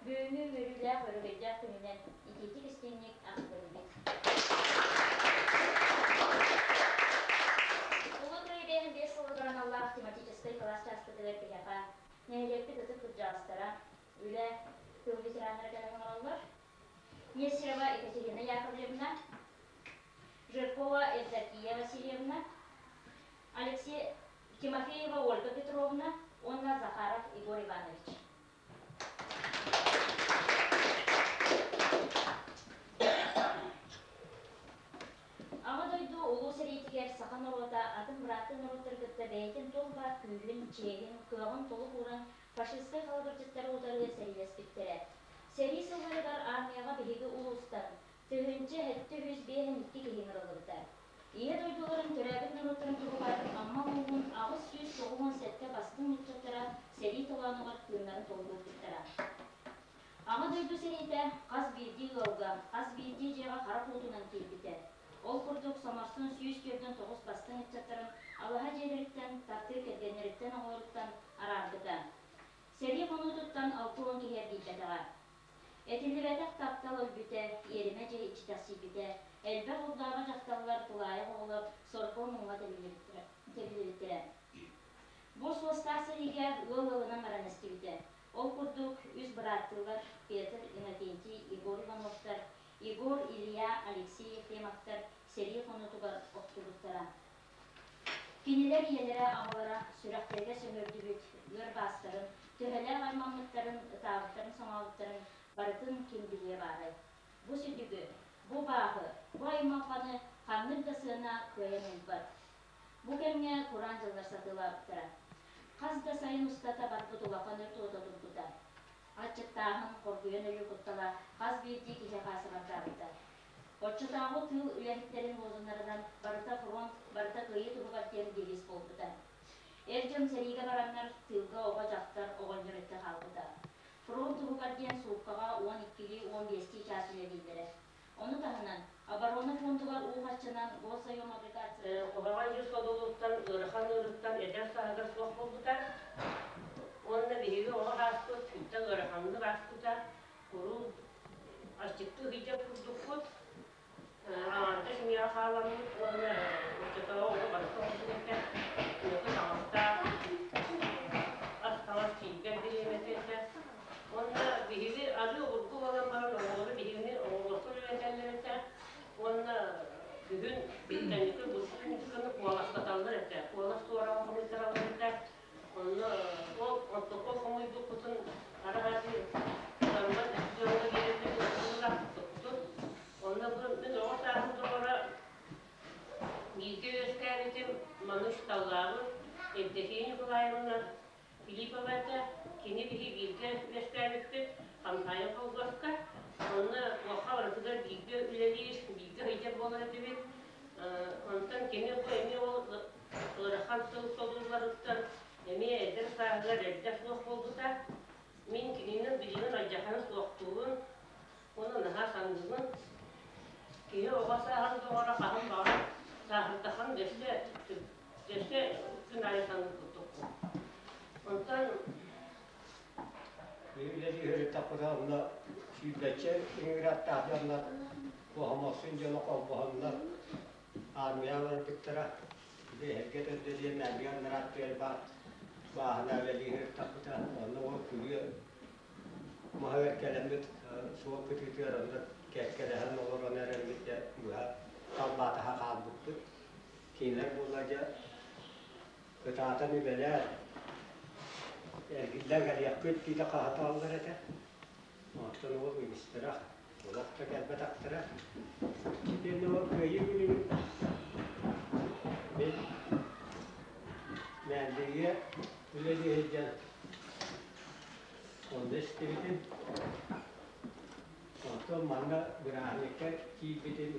Бүгүҥҥү үөрүүлээх, өрөгөйдөөх күнүнэн итиитик истиҥник ахтыллыбыт. Улуу Кыайыы 55 сылыгар аналлаах тематическай кылаас чааспытыгар биһиэхэ нэһилиэкпит ытык кырдьаҕастара, үлэ, тыл ветераннара кэлэн олороллор. Нестерова Екатерина Яковлевна, Жиркова Евдокия Васильевна, Алексей Тимофеева Ольга Петровна уонна Захаров Егор Иванович. Аҕа дойду Улуу сэриитигэр саха норуота атын бырааттыы норуоттары кытта бэйэтин туох баар күүһүн, чиэһин, кыаҕын толук ууран фашистскай халабырдьыттары утары сэриилэспиттэрэ. Сэрии сылларыгар армияҕа биһиги улуустан 1752 киһи ыҥырыллыбыта. Ийэ дойдуларын төрөөбүт норуоттарын туһугар Амма улууһун 897 бастыҥ ыччаттара сэрии толоонугар тыыннарын толугурбуттара. Аҕа дойду сэриитэ хас биирдии ыалга, хас биирдии дьиэҕэ харах уутунан киирбитэ. Ол курдук Соморсун 149 бастыҥ ыччаттарын алаһа дьиэлэриттэн, таптыыр кэргэннэриттэн оҕолоруттан араарбыта. Сэрии хонуутуттан 60 киһи эргийбэтэҕэ. Этиллибэтэх таптал өлбүтэ, иэримэ дьиэ иччитэхсийбитэ, элбэх урдааҕы дьахталлар, тулаайах оҕолор сорго муҥҥа тэбиллибиттэрэ. Бу суостаах сэриигэ ыал ыалынан баран эстибитэ. Ол курдук, үс бырааттыылар Петр, Иннокентий, Егор Ивановтар, Егор, Илья, Алексей Ефремовтар сэрии хонуутугар охтубуттара. Кинилэр ийэлэрэ, аҕалара сүрэхтэригэр сөҥүөрдүбүт ыар баастарын, төһөлөөх аймаммыттарын, ытаабыттарын-соҥообуттарын барытын ким билиэ баарай? Бу сүтүгү, бу бааһы, бу аймалҕаны ханнык да сыана кыайан уйбат. Бу кэмҥэ кураан дьыллар сатыылаабыттара. Хас да сайын устата барбыт улахан өрт уота турбута. Аччыктааһын, хоргуйан өлүү куттала хас биирдии киһиэхэ сабардаабыта. Оччотооҕу тыыл үлэһиттэрин лозуннарынан «Барыта фронт, барыта кыайыы туһугар» диэн девиз буолбута. Эр дьон сэриигэ бараннар, тыылга оҕо-дьахтар, оҕонньор өттө хаалбыта. Фронт туһугар диэн сууккаҕа 12-лии, 15-тии чаас үлэлииллэрэ. Ону таһынан, оборона фондугар уу харчынан госсоюм облигацияларын Куһаҕан дьыл содулуттан, ыарахан ыарыыттан эдэр сааһыгар суох буолбута. Уонна биһиги оҕо ааспыт, сүрдээх ыараханнык ааспыта. Куруук аччыктыы сылдьар курдукпут. Аҥаардас семьяҕа хааламмыт уонна оччотооҕу оҕо барыта оҕолорун этэ. Уоту таҥастаах, ас-таҥас тиийбэт бириэмэтэ этэ. Уонна биһиги арыы обургу буолан баран оҕолору биһигини оҕолорго үөрэтэллэр этэ. Уонна күһүн кэнники бурдук куоластаталлар этэ. Куолас туораҕын хомуйтараллар этэ. Онно ол онтукка хомуйбуппутун араҥаччы барбат дьоҥҥо биэрэрбит улааппыппытын. Онно бу мин оҕо сааһым доҕоро бииргэ үөскээбитим Мануш Таллаабын Евдокия Николаевна Филиппова этэ. Кини биһи бииргэ үөскээбиппит Хамсаайа холкуоска. Онно туохха барытыгар бииргэ үлэлиир, бииргэ сылдьар буолар этибит. Онтон кини бу эмиэ ол Ыарахан сыл солууларыттан эмиэ эдэр сааһыгар эрдэ суох буолбута. Мин кинини билигин алдьархайын суохтуубун уонна наһаа саныыбын. Киһи оҕо сааһын доҕоро хаһан баҕар сааһырдахан өссө өссө күн аайы саныыр курдукпун. Онтон Үлэлии сырыттахпытына онно сүүрбэччэ ыҥыыраттаах дьоннор Куоһамахсын дьоно холбоһоннор Аармыйаҕа барбыттара. Эһэргэ төрдө диэн Мээндигэ аннарааттыгар баар бааһына үлэлии сырыттахпыта. Онно ол күрүө маһыгар кэлэммит суол кытыытыгар онно кэккэлэһэн олорон эрэммит дьэ быһа талбаатаһа хаалбыппыт. Кинилэр буолла дьэ кытаатан үлэлээн эргиллэн кэлиэхпит диитэ хаһыталлар этэ. Оттон ол үгүстэрэ олох да кэлбэтэхтэрэ. Итиэннэ ол Кыайыы күнүн мин Мээндигэ үлэлии сылдьан онно истибитим. Онтон манна бырааһынньыкка киирбитим,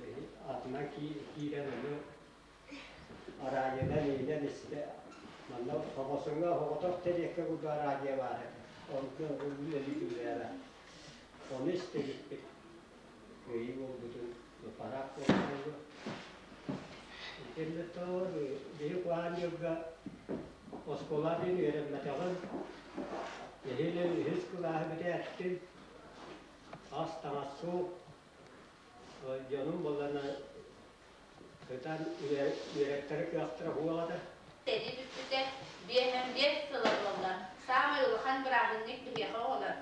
атынан киирэн ону араадьыйанан иһинэн истэ. Манна Хобосуҥҥа оҕотох тэриэккэ курдук араадьыйа баар этэ. Онтон үлэлии үлэлээх. Ону истибиппит. Кыайыы буолбутун парад буолбутун. Итиннэ тоҕо биһи куһаан дьылга оскуола диэн үөрэммэтэҕим. Эһиил үһүс кылааһы бүтээттим. Ас таҥас суох, дьонум буоллана сытан үөрэттэрэ кыахтара суох этэ. Сэрии бүппүтэ 55 сыла буолла. Саамай улахан бырааһынньык биһиэхэ оҕолор.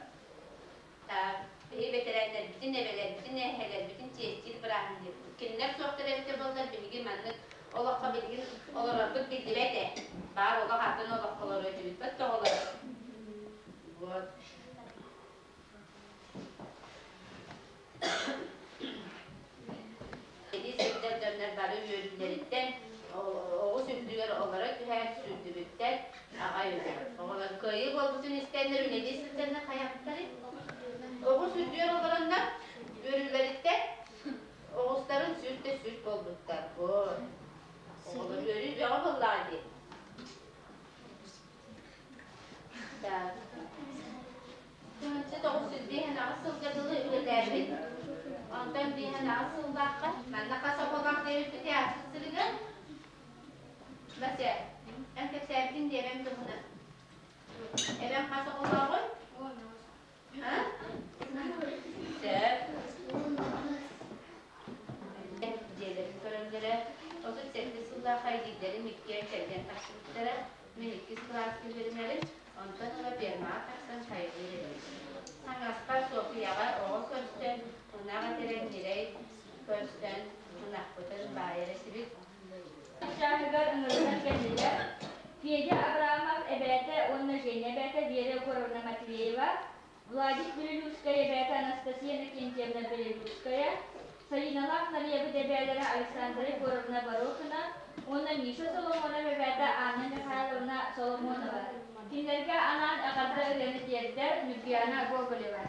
Биһи бэтэрээннэрбитин, эбэлэрбитин, эһэлэрбитин чиэстиир бырааһынньыкпыт. Кинилэр суохтар эбитэ буоллар биһиги маннык олоххо билигин олорорбут биллибэт ээ. Баар олох атын олоххо олоруо этибит. Тоҕолор. Вот. Ити сылдьар дьоннор бары үөрүүлэриттэн оҕус үрдүгэр олоро түһээт сүүрдүбүттэр аҕай үһү. Оҕолор кыайыы буолбутун истэннэр үлэлии сылдьаннар хайаабыттарый? Оҕус үрдүгэр олороннор үөрүүлэриттэн оҕустарын сүүрт да сүүрт буолбуттар. Вот. Оҕолор үөрүү бөҕө буоллаҕа дии. Так. 1958 сылга дылы үлэлээбит. Онтон 58 сыллаахха манна хас оҕолоох диэбиппит ааспыт сылыгар. Вася, эн кэпсээбитин диэбэм туһунан. Эбэм хас оҕолооҕуй? А? Сөп. Дьиэлэрин көрөллөрө. 37 сыллаах айдиидэрин иккиэн кэргэн тахсыбыттара. Мин иккис кылааска үөрэнэрим. Онтон ыла фермаҕа тахсан хайгыыр этим. Хаҥаспар Софьяҕа оҕо көрсөн, ынах этэрэн ньирэй көрсөн, ынахпытын баайар этибит. Чааһыгар ыҥырыллан кэллилэр. Федя Абрамов эбээтэ уонна Женя эбээтэ Вера Егоровна Матвеева, Владик Белолюбскай эбээтэ Анастасия Иннокентьевна Белолюбская, Саиналаах Нарыйабыт эбээлэрэ Александра Егоровна Борохина уонна Миша Соломонов эбээтэ Анна Михайловна Соломонова. Кинилэргэ анаан эҕэрдэ ырыаны тиэрдэр Ньургуяна Гоголева.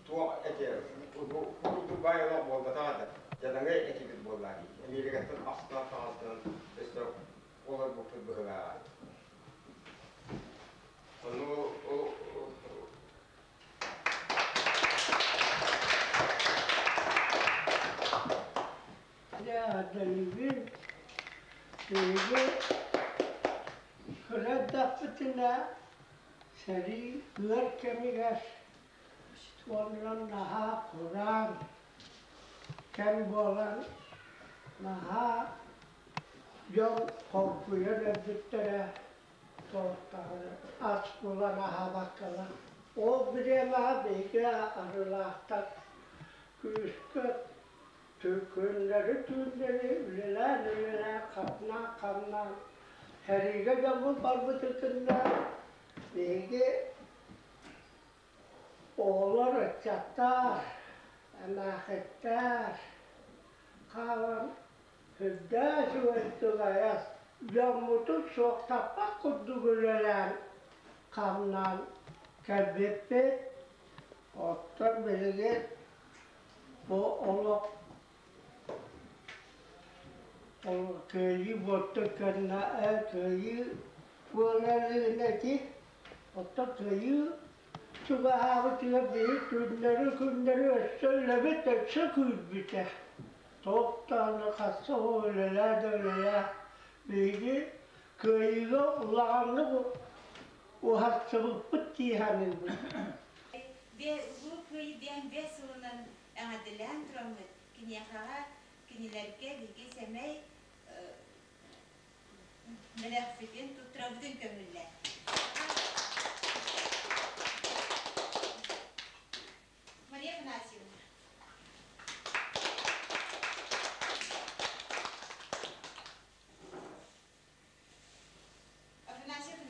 Туох эти бу олох буолбатаҕа да дьадаҥы этибит буоллаа дии. Эмиэрикаттан ахсытаах таҕастан өссө олорбуппут быһыылааҕа. Ону Дьэ, биһиги кыра эрдэхпитинэ сэрии ыар кэмигэр уонна наһаа кураан кэм буолан наһаа дьон хоргуйан өлбүттэрэ туохтаҕына ас булан аһаабаккалар. Ол бириэмэҕэ биһиги арыылаахтар күүскэ Күннэри-түүннэри үлэлээн-үлэлээн, хамнаан-хамнаан, сэриигэ дьоммут барбытытынна биһиги оҕолор, ыччаттар, эмээхиттэр хаалан сүрдээх үчүгэйдик айас дьоммутун суохтаппат курдук үлэлээн, хамнаан кэлбиппит. Оттон билигин Бу олох кыайыы буолтун кэннэ кыайыы буоларын ити оттон кыайыы чугаһаабытыгар биһи күннэри-күннэри өссө үлэбит өссө күүрбүтэ. Туох даҕаны хасса үлэлээ да үлэлээ биһиги кыайыыга улаханнык уһансыбыппыт дии саныыбын. Улуу Кыайыы 55 сылынан эҕэрдэлээн тураммыт, киниэхэҕэ, кинилэргэ биһиги сэмэй бэлэхпитин туттарабытын көҥүллээ. Мария Афанасьевна. Афанасий Афанасьевич.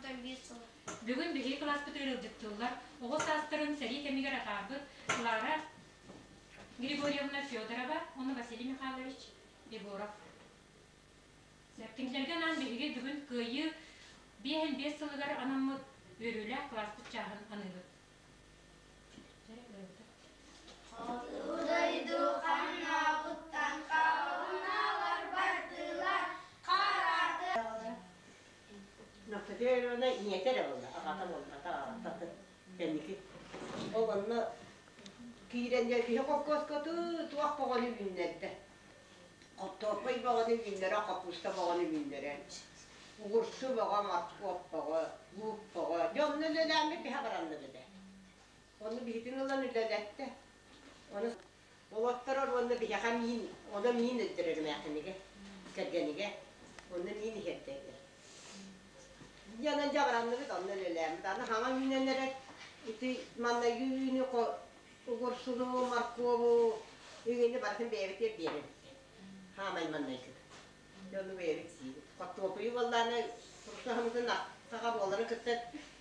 Онтон биир сыла. Бүгүн биһиги кылааспытыгар ыалдьыттыыллар оҕо саастарын сэрии кэмигэр атаарбыт Клара Григорьевна Федорова уонна Василий Михайлович Егоров. Кинилэргэ анаан биһиги бүгүн Кыайыы 55 сылыгар анаммыт үөрүүлээх кылааспыт чааһын аныыбыт. Хоту дойду ханна куттан хаалыналар бардылар хараты. Нафтоферона ийэтэ эрэ буолла, аҕата буолбата, аҕата кэнники. Ол онно киирэн дьэ киһи холкуоска туох боҕону үүннэрдэ. Хортуоппуй бөҕөнү үүннэрэ, хаппыыста бөҕөнү үүннэрэ. Огурсу бөҕө, моркуоп бөҕө, луук бөҕө. Дьэ онно үлэлээммит биһэ баранныбыт ээ. Ону биһитин ылан үлэлэттэ. Ону уолаттар уонна биһиэхэ миин, ону миин өлдөрөр эмээхинигэ, кэргэнигэ. Онно миин иһэрдэллэр. Дьэ онон дьэ баранныбыт, онно үлэлээммит. Аны хаҥа үүнэн эрэр ити маннайгы үүнү огурсуну, моркуобу, үгэни барытын бэйэбитигэр биэрэбит. Хаамай маннайгы. Дьэ ону бэйэбит сиибит. Хортуоппуйу буоллаҕына курусаһымытын саха буоларын кытта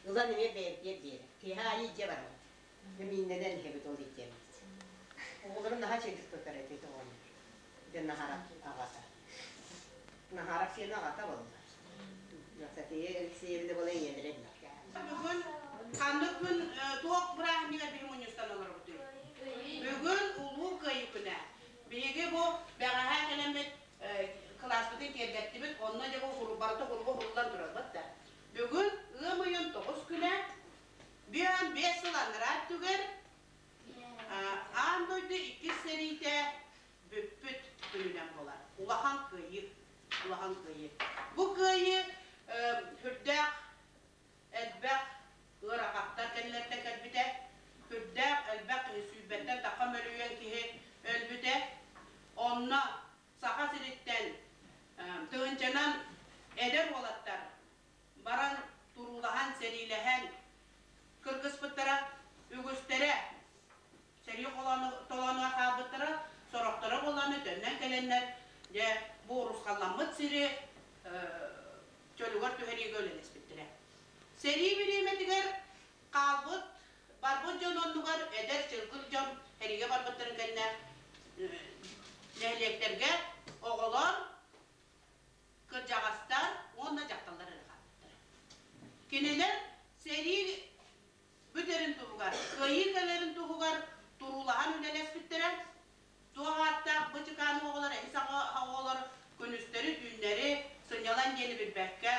ылан эмиэ бэйэбитигэр биэрэр. Киэһэ аайы илдьэ барабыт. Дьэ мииннэнэн иһэбит ол илдьэммит. Оҕолорум наһаа үчүгэйдик тутар этэ ити оҕонньор. Дьэ Наһарап аҕата. Наһарап сиэнэ аҕата буолла. София Алексеевна буола ийэлэрэ эбит. Бүгүн ханнык күн туох бырааһынньыгар биһи мунньустан олоробутуй? Бүгүн Улуу Кыайыы күнэ. Биһиги бу бэҕэһээ кэлэммит кылааспытын киэргэттибит, онно дьэ бу барыта курбу уһуллан турарбыт да. Бүгүн ыам ыйын 9 күнэ, бүөн 5 сыл анараа өттүгэр аан дойду иккис сэриитэ бүппүт күнүнэн буолар. Улахан кыайыы. Улахан кыайыы. Бу кыайыы сүрдээх элбэх ыарахаттар кэннилэриттэн кэлбитэ. Сүрдээх элбэх киһи, сүүрбэттэн тахха мөлүйүөн киһи өлбүтэ. Онно Саха сириттэн тыһыынчанан эдэр уолаттар баран туруулаһан, сэриилэһэн кыргыспыттара, үгүстэрэ сэрии толоонугар хаалбыттара, сорохторо буоллаҕына төннөн кэлэннэр, дьэ, бу урусхалламмыт сири чөлүгэр түһэриигэ үлэлэспиттэрэ. Сэрии бириэмэтигэр хаалбыт, барбыт дьон оннугар эдэр чылгыр дьон сэриигэ барбыттарын кэннэ нэһилиэктэргэ оҕолор, кырдьаҕастар уонна дьахталлар эрэ хаалбыттара. Кинилэр сэрии бүтэрин туһугар, кыайыы кэлэрин туһугар туруулаһан үлэлэспиттэрэ. Туох ааттаах бычыкаан оҕолор, эһи оҕолор күнүстэри-түүннэри сынньалаҥ диэни билбэккэ,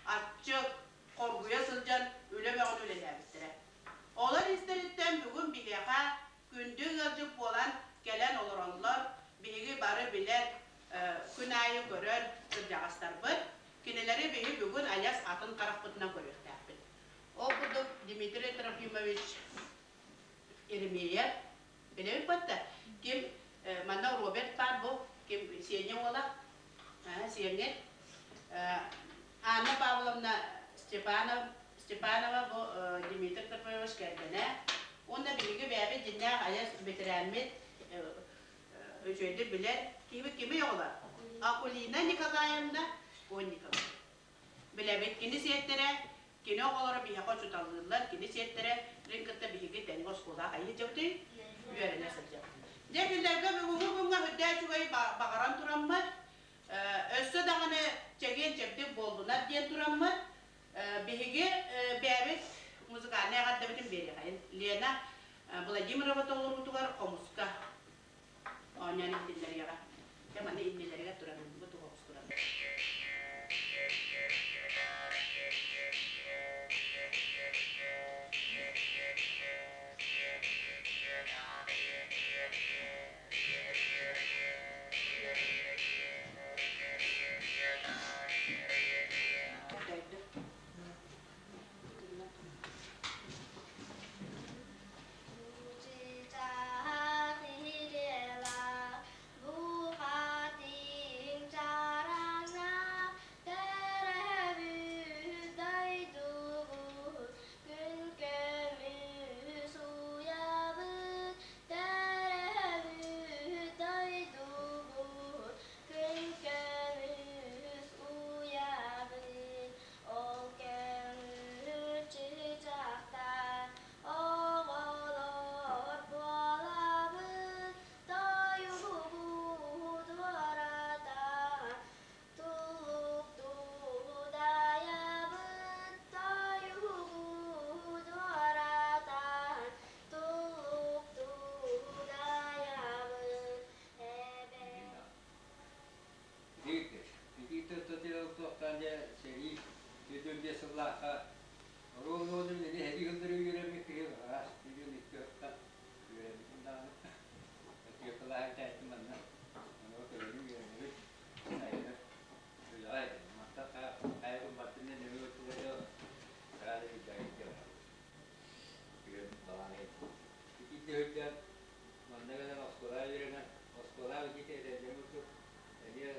аччык, хоргуйа сылдьан үлэ бөҕөнү үлэлээбиттэрэ. Олор истэриттэн бүгүн биһиэхэ күндү ыалдьыт буолан кэлэн олороллор, биһиги бары билэр, күн аайы көрөр кырдьаҕастарбыт. Кинилэри биһи бүгүн айас атын харахпытынан көрүөхтээхпит. Ол курдук Дмитрий Трофимович Еремеев, билэбит батта, ким манна Роберт баар бу, ким Сеня уола, Сеня, Анна Павловна Степанов, Степанова бу Дмитрий Трофимович кэргэнэ, уонна биһиги бэйэбит дьиннээх айас бэтэрээммит үчүгэйдик билэр киһибит кимий оҕолор? Акулина Николаевна Конникова. Билэбит, кини сиэттэрэ, кини оҕолоро биһиэхэ учууталлыыллар, кини сиэттэрэ рин кытта биһиги тэҥҥэ оскуолаҕа хайыы дьабытый үөрэнэ сылдьабыт. Дьэ, кинилэргэ бүгүҥҥү күҥҥэ үрдээх үчүгэй баҕаран тураммыт, өссө даҕаны чэгиэн-чэбдик буоллунар диэн тураммыт, биһиги бэйэбит музыкальнай эҕэрдэбитин биэриэхэйин. Лена Владимирова толоруутугар хомуска оонньоон иһитиннэриэҕэ. Дьэ, маны иннилэригэр туран, бу тугу туран. Чыычаах иһирэлээх, бухатыыр Илдьэ манна кэлэн оскуолаҕа үөрэнэн, оскуолаҕа ити этэллэрин курдук, эмиэ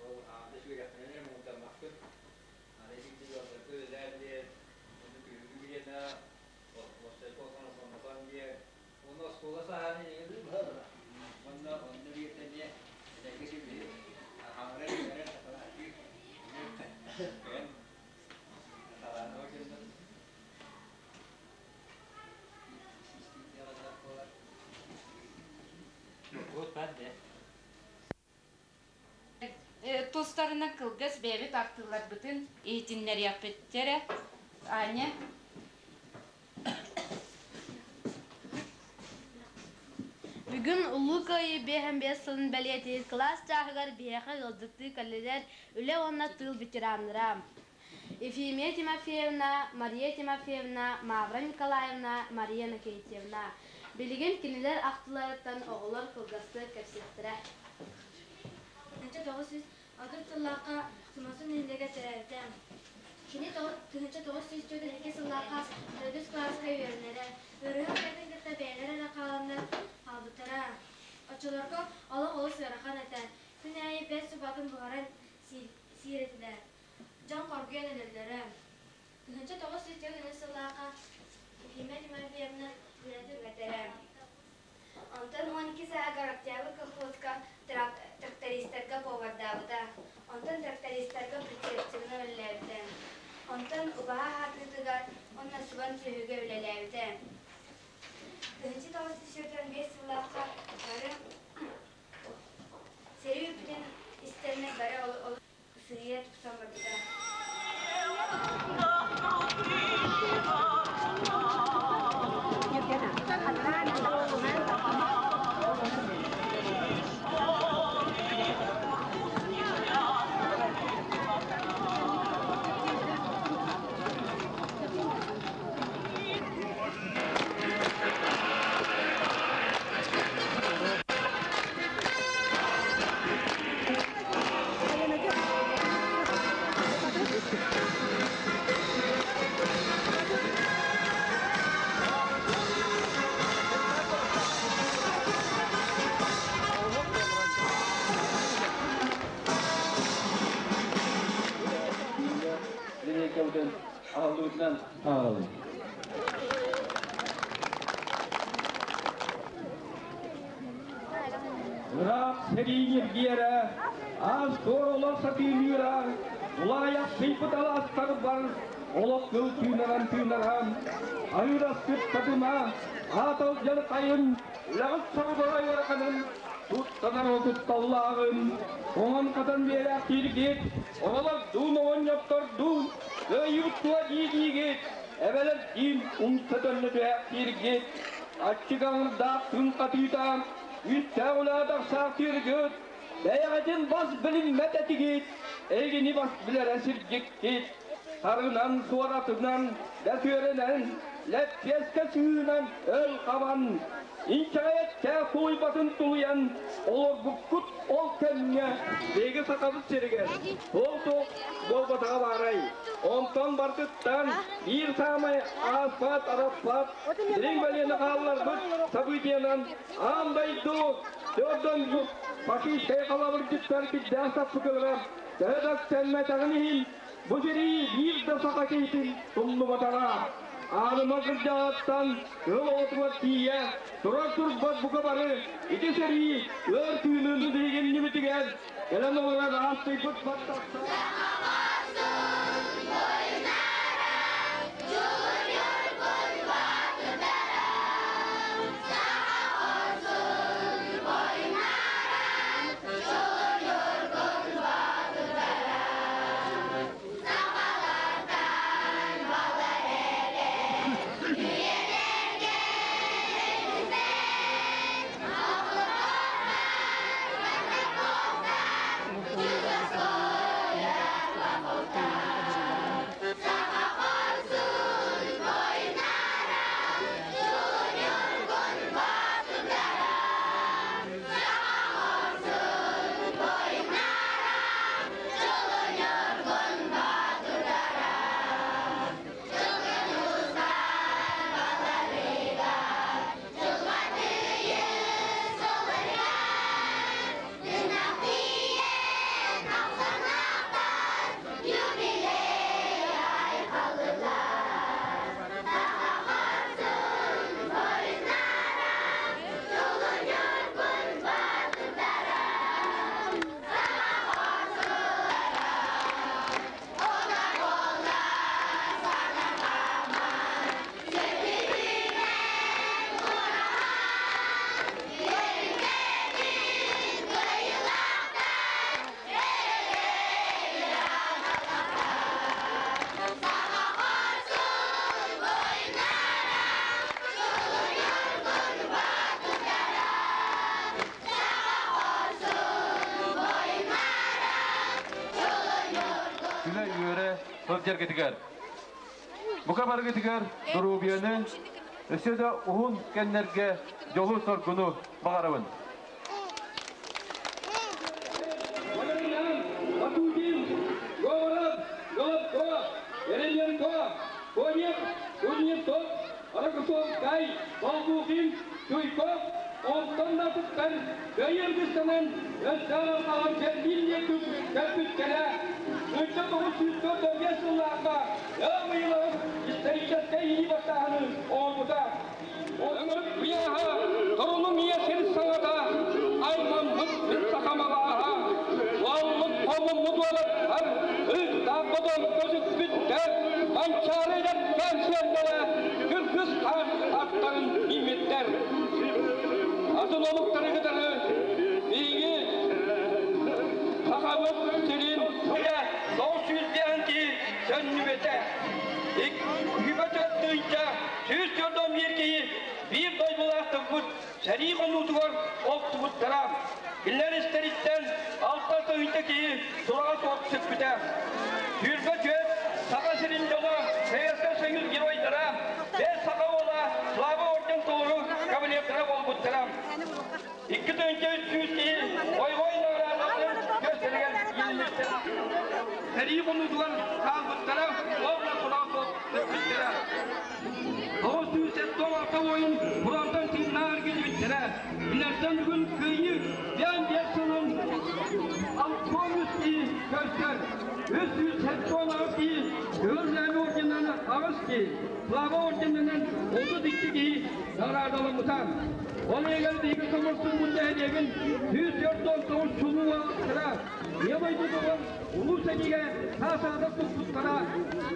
ол аҥардас үөрэхтэнэн эрэ муҥурдаммаккын. Аны итинник ыалларга үлэлээн диэн, онно күһүҥҥү бириэмэ уопсайга олоҥхоннотон диэн, уонна оскуола сааһын Уонна онно биирдэ эмиэ эдэргэ сибиһи хаҥырар-иҥэрэр сакалаатыыр кэлэн саталаан дьоннор Тустарынан кылгас бэйэбит артыыларбытын иһитиннэриэхпит. Чэрэ, Аня. Бүгүн Улуу Кыайыы 55 сылын бэлиэтиир кылаас чааһыгар биһиэхэ ыалдьыттыы кэллилэр үлэ уонна тыыл ветераннара. Ефимия Тимофеевна, Мария Тимофеевна, Мавра Николаевна, Мария Накентьевна. Билигин кинилэр ахтыларыттан оҕолор кылгастык кэпсиэхтэрэ. 1930 сыллаахха Сумасу нэһилиэгэр төрөөбүтэ. Кини 1942 сыллаахха төрдүс кылааска үөрэнэрэ. Ыарыһах ийэтин кытта бэйэлэрэ эрэ хааланнар хаалбыттара. Оччолорго олох олус ыарахан этэ. Күн аайы бэс субатын буһаран сиир этилэр. Дьон хоргуйан өлөллөрө. 1943 сыллаахха Ефимия Тимофеевна үлэтин бүтэрэ. Онтон 12 сааһыгар Октябрь колхозка трактористарга повардаабыта. Онтон трактористарга прицепщигынан үлэлээбитэ. Онтон убаһа аһатыытыгар уонна субан сүөһүгэ үлэлээбитэ. 1945 сыллаахха бары сэрии бүппүтүн истэннэр бары сыыйа тупсан барбыта. Линейкабытын аһыллыбытынан ааҕабын. Ыраах сэрии ньиргиэрэ, аас-туор олох сатыылыыра, тулаайах сыйбыт алаастарбар олох кыл тыынаран тыынаран, аһыыраспыт татыма, аатал дьалхайын, үлэҕит сорудара ыараханын, туттанар кутталлааҕын, оҥон-хатан биэрээхтииргит, оҕолордуун оҕонньоттордуун кыайыытуа дии-диигит, эбэлэрдиин умса төннө түһээхтииргит, аччык аҥырдаах күн хатыыта, үстээх үлэҕэ тахсаахтыыргыт, бэйэҕитин бас билиммэт этигит, эйигини бас билэрэ сирдьиккит, харынан, суоратынан, бөтүөрэнэн, лэппиэскэ сыыһынан өл хабан, инчэҕэй тулуйбатын тулуйан олорбуккут ол кэмҥэ биһиги Сахабыт сиригэр туох-туох буолбатаҕа баарай. Онтон барытыттан биир саамай ааспат, араппат, дириҥ бэлиэни хаалларбыт событиенан аан дойду төрдөн фашистскай халабырдьыттар кирдээх саппыкылара төһө да үктэммэтэҕин иһин бу сэрии биир да саха киһитин умнубатаҕа. Аарыма кырдьаҕаттан ыал оҕотугар тиийэ турар турбат бука бары ити сэрии ыар тыынын биһигиннибитигэр кэлэн олорор аастыйбыт баттахтар сылдьаргытыгар. Бука барыгытыгар доруобуйаны, өссө да уһун кэмнэргэ дьолу-соргуну баҕарабын. Ватутин, Говоров, Головко, Еременко, Конев, Кузнецов, Рокоссовскай, Болдухин, Чуйков, онтон да атыттар кыайыы өссө хаҕан кэлбиир кэлбиттэрэ. 1945 сыллаахха ыам ыйыларын историческай илии баттааһыны оҥорбута. Өҥүрүк куйааһа, торунум ийэ сир саҥата, аймаммыт сир сахамалааһа, уоллут хомуммут уолаттар, ыыктаах бодон көтүппүттэр, Манчаары эдэркээн сиэннэрэ, кыргыз хаан аттарын ииммиттэр. Атын омуктары кытары биһиги Сахабыт сирин 900 киһи сөннүбэтэ. Үбэ 141 киһи биир дойдулаахтарбыт сэрии хонуутугар охтубуттара. Кинилэр истэриттэн 6 тыһыынча киһи сураҕа суох сүппүтэ. 24 Саха сирин дьоно, Советскай Союз геройдара, 5 саха уола Слава орден толору кавалердара буолбуттара. 2300 киһи бойобуой наҕараадаларын көстөрүгэр иилиммиттэр. Сэрии хонуутугар хаалбыттара, уонна сураҕа суох сүппүттэрэ. 976 буойун фронтан тыыннаах эргиллибиттэрэ. Кинилэртэн бүгүн Кыайыы 55 сылын 63 киһи көрсөр. 376 киһи Кыһыл Знамя орденынан 8 киһи, Слава орденынан 32 киһи наҕараадаламмыта. Ол иһигэр биһиги Соморсунмут нэһилиэгин 149 чулуу уолаттара Ийэ дойдутугар улуу сэриигэ саа-саадах туппуттара,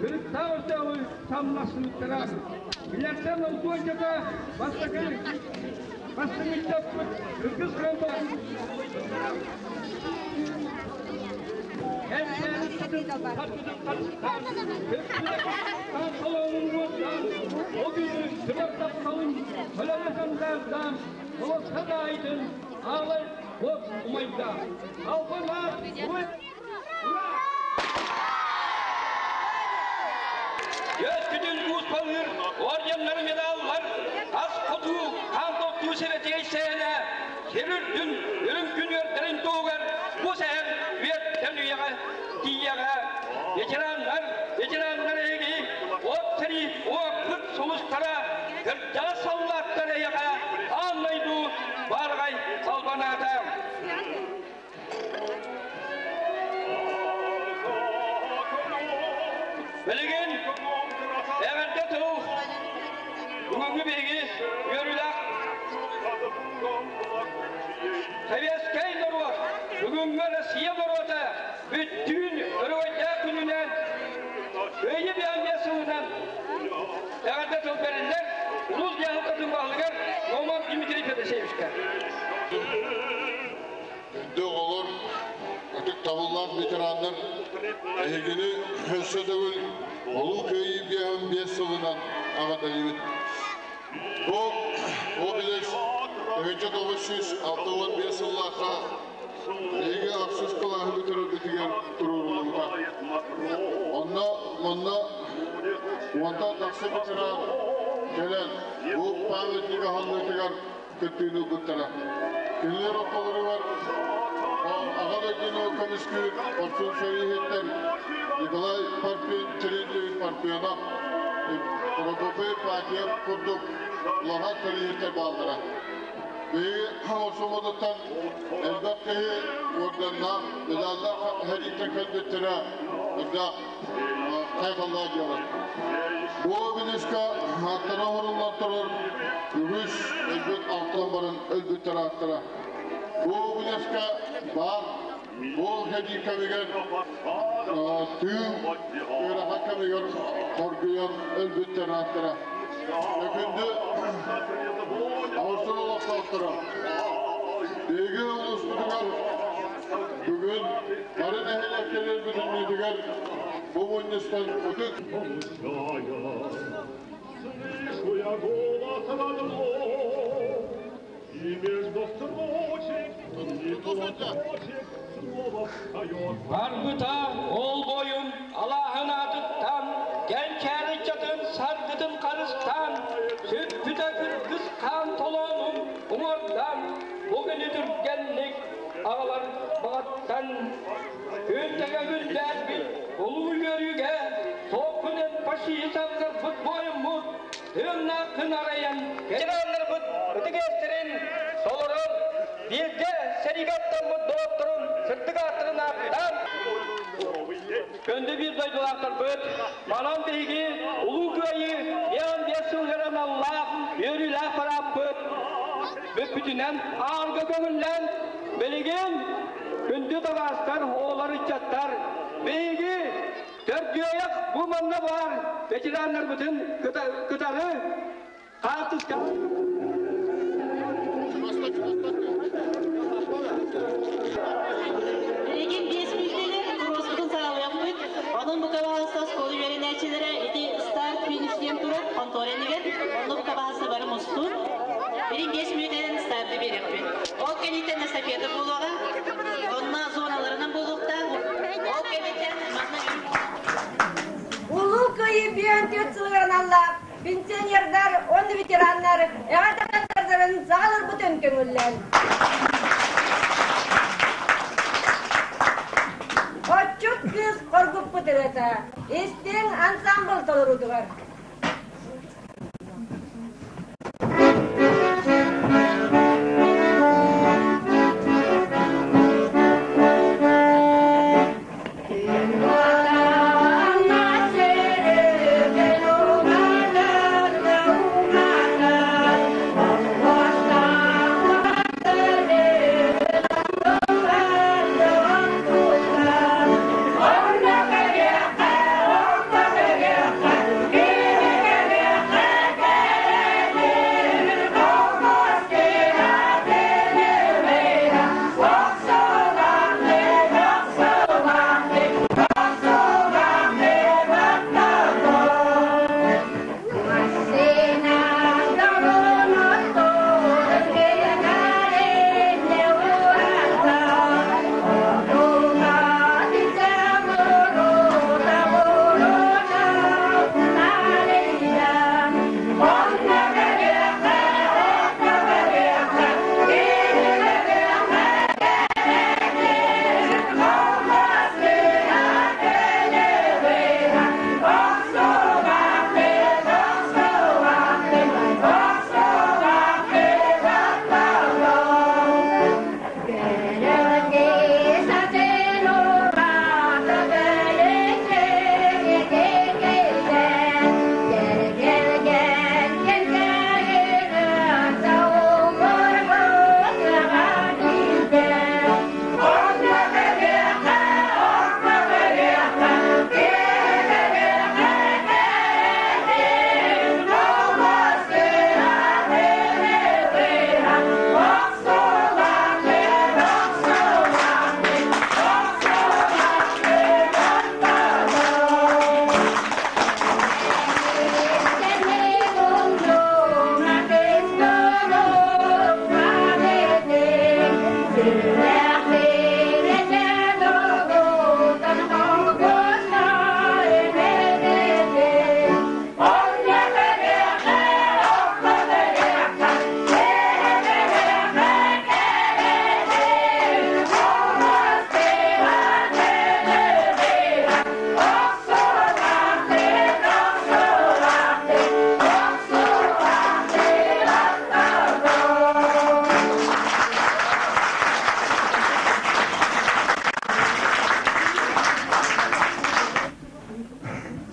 кырыктаах өстөөҕү самнарсыбыттара. Билэртэн алтуончата бастакы бастыҥ ыччаппыт Кыргыз Өткүтүн кууспалыыр орденнары медаллар, ас хотуу, хаан тоттуу сибэтиэй сэһэнэ, сир үрдүн, үрүҥ күн үөрдэрин туһугар бу сэһэн үөттэн үйэҕэ тиийэҕэ. Ветераннар, ветераннар эһиги от сэрии уоппут сулустара, кырдьаҕас саллааттар эйэҕэ аан дойду баарҕай албанаата. Билигин эҕэрдэ тыл бүгүҥҥү биһиги үөрүүлээх Советскай норуот, бүгүҥҥү Россия норуота бүттүүн өрөгөйдөөх күнүнэн Кыайыы 55 сылынан эҕэрдэ тыл бэриллэр улуус дьаһалтатын баһылыгар Роман Дмитрий Федосеевичка. Күндү оҕолор, ытыктабыллаах ветераннар, эһигини өссө төгүл Улуу Кыайыы 55 сылынан эҕэрдэлиибит. Бу обелиск 1965 сыллаахха биһиги ахсыс кылааһы бүтэрэрбитигэр туруоруллубута. Онно манна уонтан тахса ветеран кэлэн бу памятник аһыллыытыгар кыттыыны ылбыттара. Кинилэр ортолоругар Аҕа дойдуну көмүскүүр хорсун сэрииһиттэр Николай Парфен Терентьевич Парфенов, Прокопий Ипатьев курдук улахан сэрииһиттэр бааллара. Биһиги Соморсуммутуттан элбэх киһи орденнаах, медаллаах сэрииттэн кэлбиттэрэ үрдээх хайҕаллаах дьыала. Бу обелиска ааттара оҥоруллан турар үгүс өлбүт алтан баран өлбүттэр ааттара. Бу обелиска баар бу сэрии кэмигэр тыыл ыарахан кэмигэр хоргуйан өлбүттэр ааттара. Өкүндү Соморсун олохтоохторо. Биһиги улууспутугар бүгүн бары нэһилиэктэрин бүтүннүүтүгэр бу мунньустан ытык Слышу я голос родной, и между строчек, и платочек снова встает. Барбыта ол бойун Аллахын атыттан. Фашиһы саптарбыт буойуммут тыыннаах арайан ветераннарбыт ытык иэстэрин толорон, бииргэ сэриигэ аттаммыт доҕотторун сырдык ааттарын ааттаан, күндү биир дойдулаахтарбыт, манан биһиги Улуу Кыайыы 55 сылыгар аналлаах үөрүүлээх парааппыт бүппүтүнэн аарга көҥүллээн, билигин күндү табаарыстар, оҕолор, ыччаттар, биһиги төрдүөйэх бу манна баар ветераннарбытын кытары хаартыска Билигин 5 мүнүүтэнэн куруоспутун саҕалыахпыт. Онон бу кабаалыста оскуола үөрэнээччилэрэ ити старт финиш диэн турар хонтуора иннигэр. Онно бу кабаалыста бары мустун. Билигин 5 мүнүүтэнэн старты биэриэхпит. Ол кэнниттэн эстафета буолуоҕа. Онно зоналарынан буолуохтаах. Ол кэнниттэн манна Улуу Кыайыы 54 сылыгар аналлаах пенсионердар уонна ветераннар эҕэрдэлэрин саҕаларбытын көҥүллээн. Отчут кыыс хоргуппут ырыата истиҥ ансамбл толоруутугар.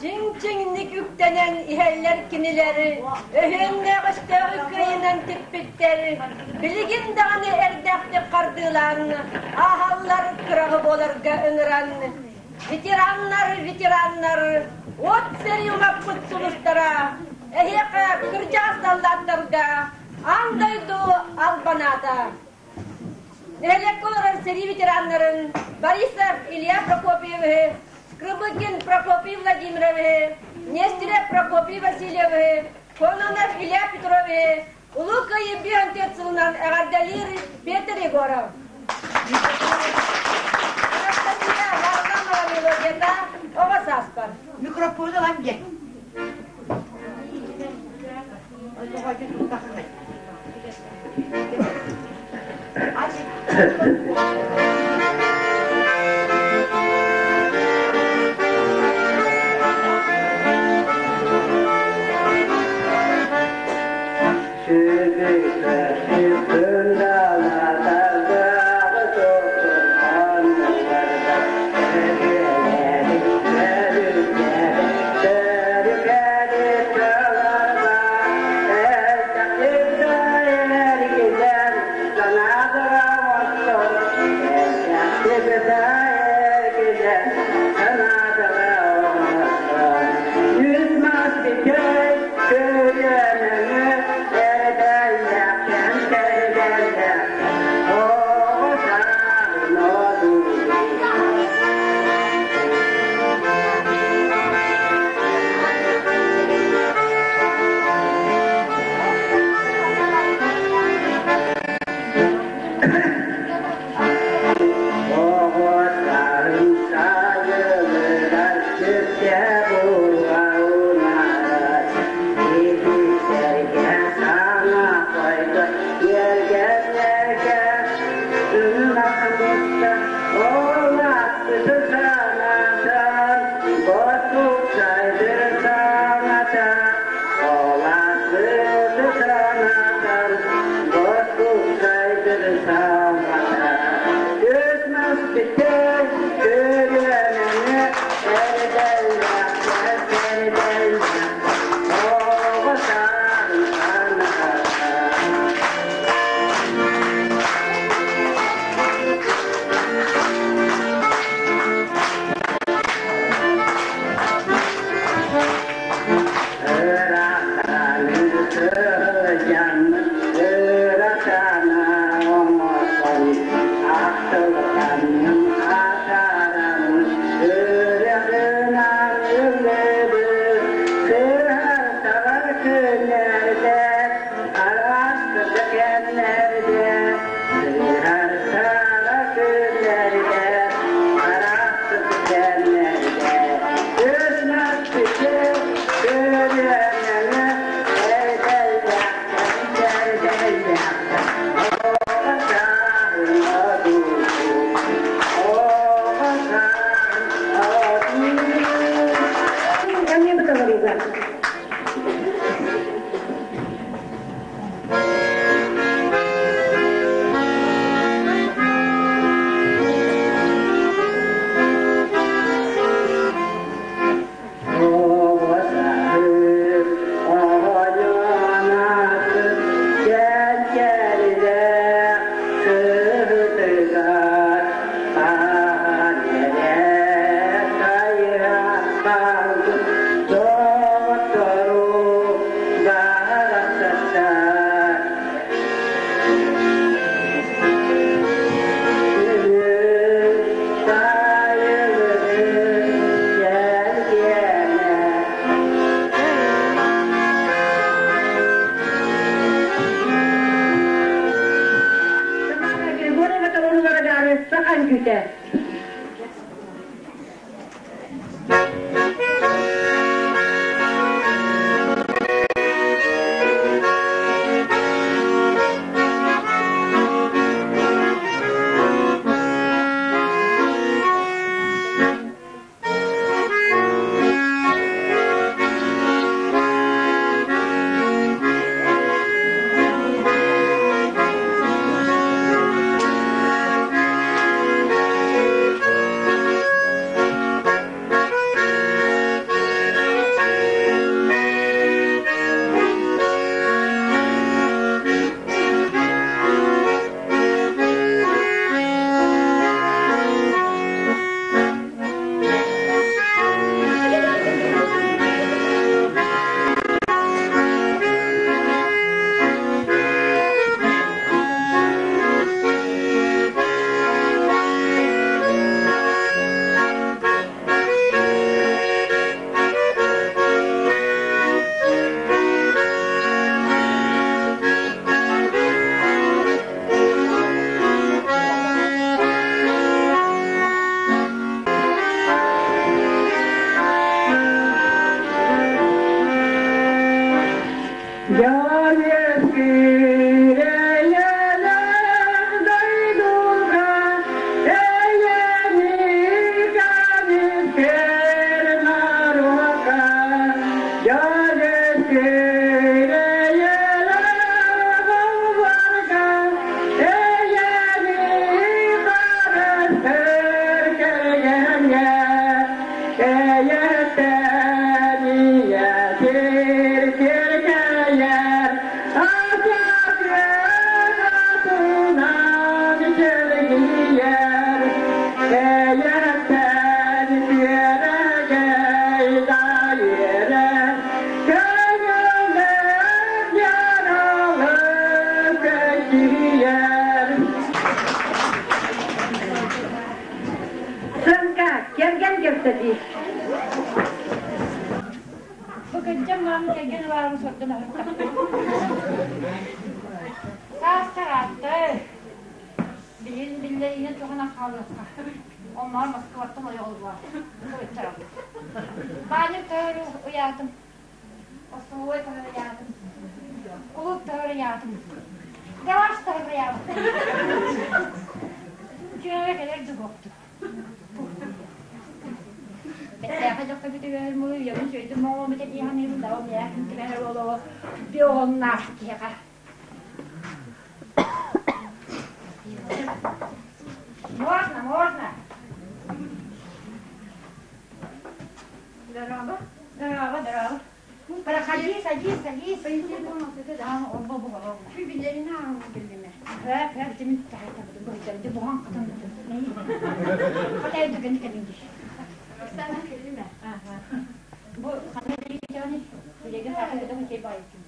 Чиҥ-чиҥник үктэнэн иһэллэр кинилэр, өһүөннээх өстөөҕү кыайынан типпиттэр, билигин даҕаны эрдэхтик хардыылаан, ааһаллар кыраҕы буоларга ыҥыран. Ветераннар, ветераннар, уот сэрии умаппыт сулустара, эһиэхэ кырдьаҕас саллааттарга аан дойду албанаата. Нэһилиэккэ олорор сэрии ветераннарын Борисов Илья Прокопьевиһы, Скрыбыкин Прокопий Владимировиһы, Нестерев Прокопий Васильевиһы, Кононов Илья Петровиһы Улуу Кыайыы 54 сылынан эҕэрдэлиир Петр Егоров. Анастасия Варламова мелодията оҕо сааспар. Микрофону ылан диэн.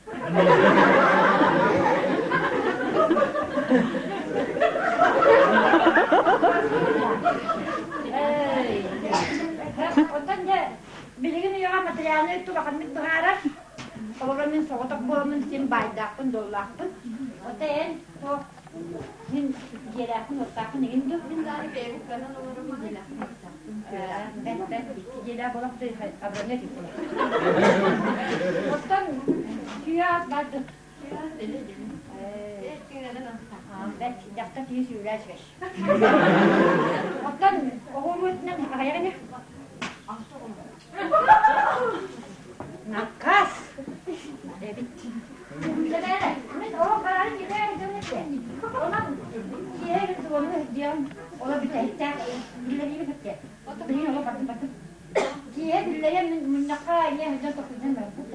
Оттон дьэ билигин үйэҕэ материальнай улаханнык быһаарар. Олорон мин соҕотох буоламмын син баайдаахпын, дуоллаахпын. Оттон эн туох мин дьиэлээхпин, уоттаахпын игин дуу? Мин даҕаны бэйэбин кыанан олороммун дьиэлээхпин, уоттаахпын. Бэт бэт икки дьиэлээх буолах да абыраны этик буолар. Оттон күйэ ас баар дуу? Бэт дьахтар киһи сүүлээ үчүгэй. Оттон оҕуруотунан аҕыйах ини? Накаас эбит. Дьэбээрэ, мин олох бараары киһи дьон этэ. Онон киэһэ субонну диэн оло бүтэһиктээх биллэриибин эттэ. Билигин олох бардым бардым. Киэһэ биллэрэн мин мунньахха ийэ дьон тохтуйдан барбыт.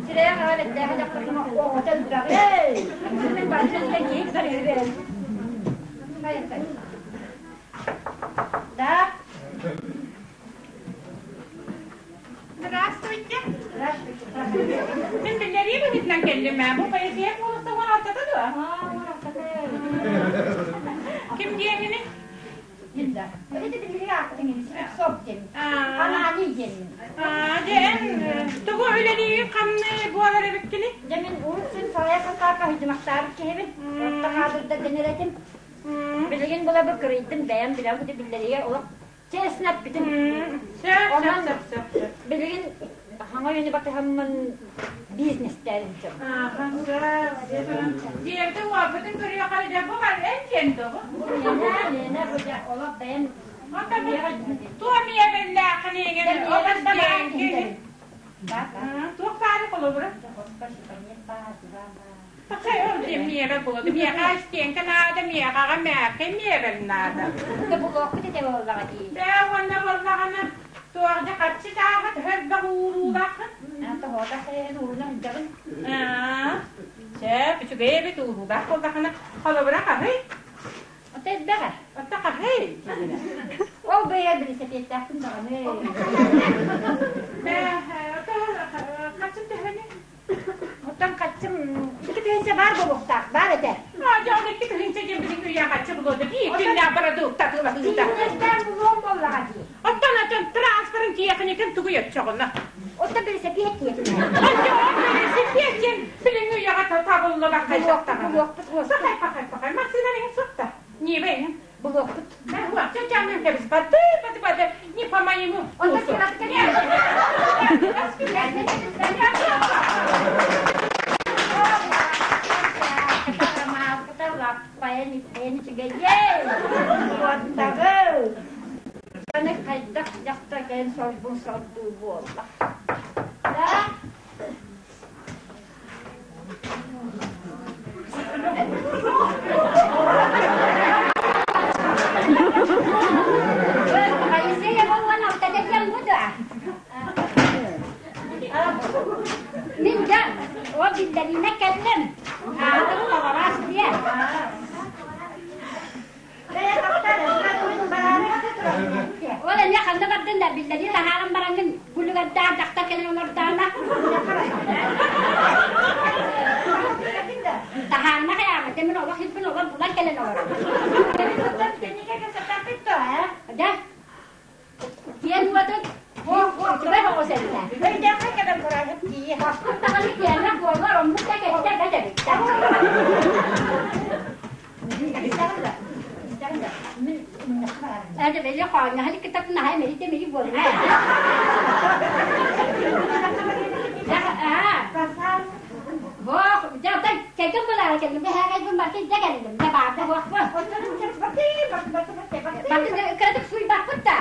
Сирэйэ хаҕа бэттээхэ дьахтаргына оҕото элбэҕэй. Мин барытын киһи кытары Да. Здравствуйте. Здравствуйте. Мин биллэрии быһыытынан кэллим ээ. Бу поэзия буолуста 16-та дуо? Ким диэҥини? Мин да. Это биллэрии ааттың Слепцов диэн. Ананий диэн. Дьэ эн тугу үлэлиигин хамныы буолар эбиккини? Дьэ мин урут син салайа сатаан хаһыйдымахтаабыт киһибин. Орто хаадырда дэнэр этим. Билигин була бу кырыйдым бэйэм билэм кути биллэригэ олох честно эппитим. Онон билигин хаҥа үйэни батыһаммын бизнестээрин сөп. Дьиэбитин уоппутун көрүөххэ дьэ бу бар эн диэн дуо? Миэнэ бу дьэ олох бэйэм Туо миэбэллээххин иҥин олох диэн Туох баары холобура? Миэбэл буолуо. Миэхэ стенка наада, миэхэҕэ мээккэ миэбэл наада. Булуохпут этэ буоллаҕа дии. Бээ уонна буоллаҕына туох да харчы тааҕа төһө элбэх ууруулааххын? Тоһоотох тэрээһин ууруна сылдьабын. Сөп, үчүгэй эбит ууруулаах буоллахына холобура хаһый? Ото элбэҕэ. Ото хаһый? Ол бэйэ билисэпиэттээхпин даҕаны. Бээ, ото хаччым төһөнүй? Оттон хаччым 2 тыһыынча баар буолуохтаах, баар этэ. Аа, дьэ, ол 2 тыһыынча диэн билиҥ үйэ хаччы булуода. Биир күннээх бородуукта атыылаһыыта. Бизнестээн булуом буоллаҕа дии. Оттон оттон транспорын тиэхиньикин тугуй оччоҕуна? Оттон билисэпиэт диэтин. Дьэ, ол билисэпиэт диэн билиҥ үйэҕэ табыллыбат хайдахтаҕына. Булуохпут, булуохпут. Сахай, пахай, пахай. Массыына иһин сотта. Нива иһин. Булуохпут. Чачамен кэбис бады, бады, бады, не по моему вкусу. Хайдах дьахтар кэлэн сорбун сордуу буолла. Да? Моисея буолан алтатетем бу да. Мин дьэ ол биллэриинэ кэллим. Аатым Табарас диэн. Ол эмиэ ханна бардын да биллэрии таһааран бараҥҥын күлүгэрдээх дьахтар кэлэн олордоҕуна таһаарма хайаама мин олох илбин олор булан кэлэн олоробун. Дьэ диэн уотун үчүгэй оҕус этэ. Хоспут даҕаны киэнэ буолар оннук да кэттэ да дебиттэр. Эдэ били хоонньоһон кытатын аһай мэри мери буолна. Бох, дьэ кэлгэн булаара кэллим, бэһээгэй бартын дьэ кэллим, дьэ баарда буохпун. Бартын кыратык суйбаппыт да.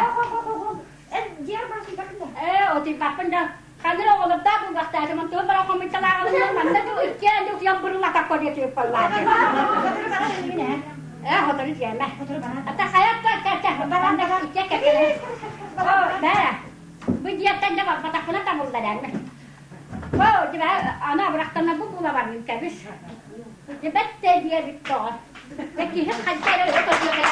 Ээ, отуйбаппын да. Ханыр оҕолордоох булбахтаатым, онтуон баран хомуйталааҕылынан манна ду иккиэн ду утуйан бурулата көрүө боллааты. Ээ, хотору диэмэ. Ата хайат та та баран да иккиэн кэккэлэ. О, бээ. Бу диэттэн да барбатахпына табыллар эн. О, дьэ, аны абырахтана бу була барбын кэбис. Дьэ, бэттэ диэбит тоҕо. Дьэ, киһи хайда эрэ өрө көтүөҕэ.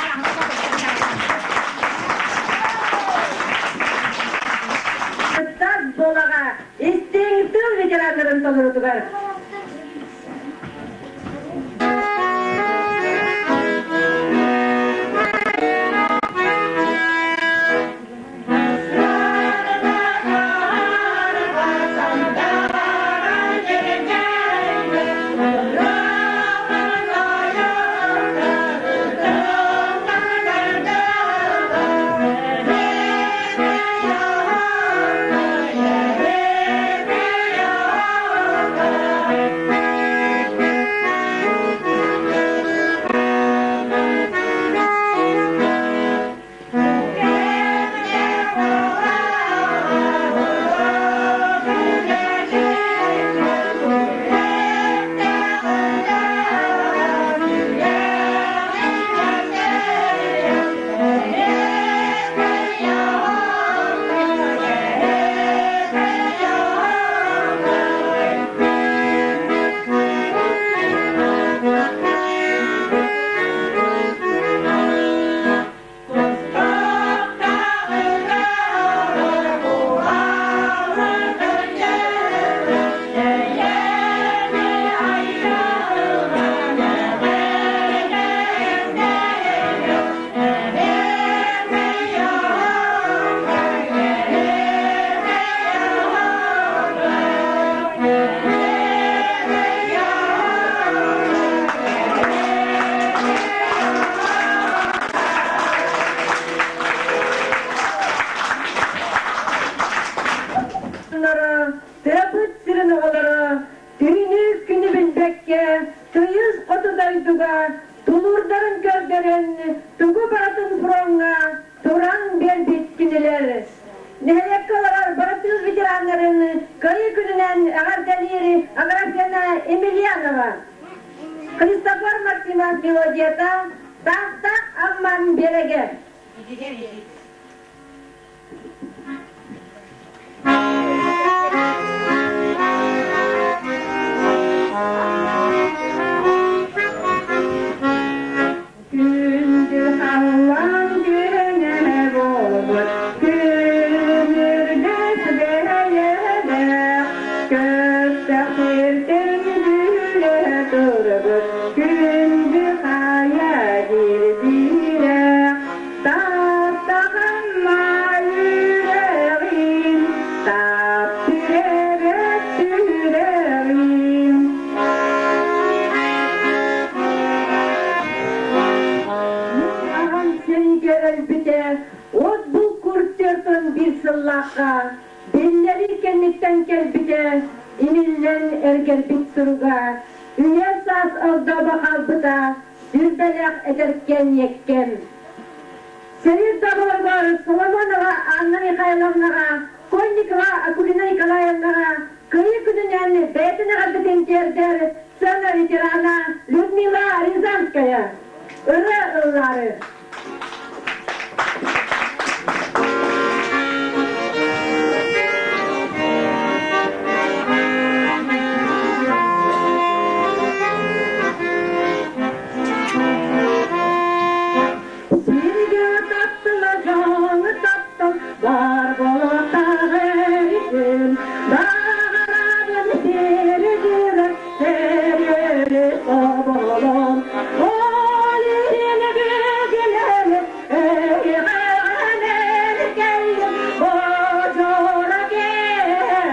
оскуолаҕа истиҥ тыл ветераннарын толорутугар. Тыабыт сирин оҕолоро түүнү күнү билбэккэ тыйыс хоту дойдуга тулуурдарын көрдөрөн тугу барытын фроҥҥа туран биэрбит кинилэр. Нэһилиэккэ олорор бары тыыл ветераннарын Кыайыы күнүнэн эҕэрдэлиир Аграфена Емельянова. Христофор Максимов мелодията Таастаах Амман биэрэгэ. Күндү халлаан күнэ буолбут, күнүрдэс бэйэлээх, көстөх сиртэн бүлэ турбут, күндү хайа дирбиирэх, таптаҕамма үрэҕин, таптырэбэт сүрэҕин. Аҕам сэриигэ өлбүтэ от булкур 41 сыллаахха биллэрии кэнниттэн кэлбитэ имиллэн эргэрбит суруга үйэ саас ордообо хаалбыта сүрбэлэх эдэркээн иэккэм. Сэрии доҕоругар Соломонова Анна Михайловнаҕа, Конникова Акулина Николаевнаҕа Кыайыы күнүнэн бэйэтин эҕэрдэтин тиэрдэр сцена ветерана Людмила Рязанская. Ырыа ыллаары. Сиргэ таптала дьону таптал бар буолуохтаах эбитин, баҕарабын сири-дьири сири соболон. Ол иһин бүгүнэни эйиэхэ кэллим, бодьура киэҕэ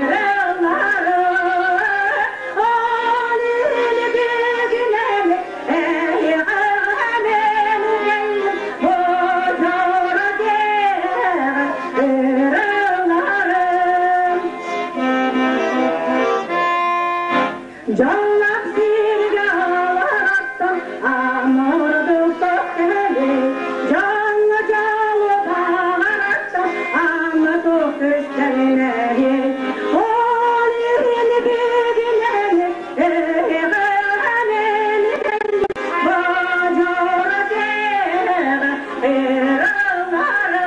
ыраллары. Ол иһин бүгүнэни эйиэхэ кэллим, бодьура киэҕэ ыраллары. Дьоллоох сиргэ олорортон амурдук кэли, дьоҥҥо дьолу баҕарартан ама туох көстөннөһи. Ол иһин бүгүнэни эйиэхэ бодьура киэҕэ ыраллары.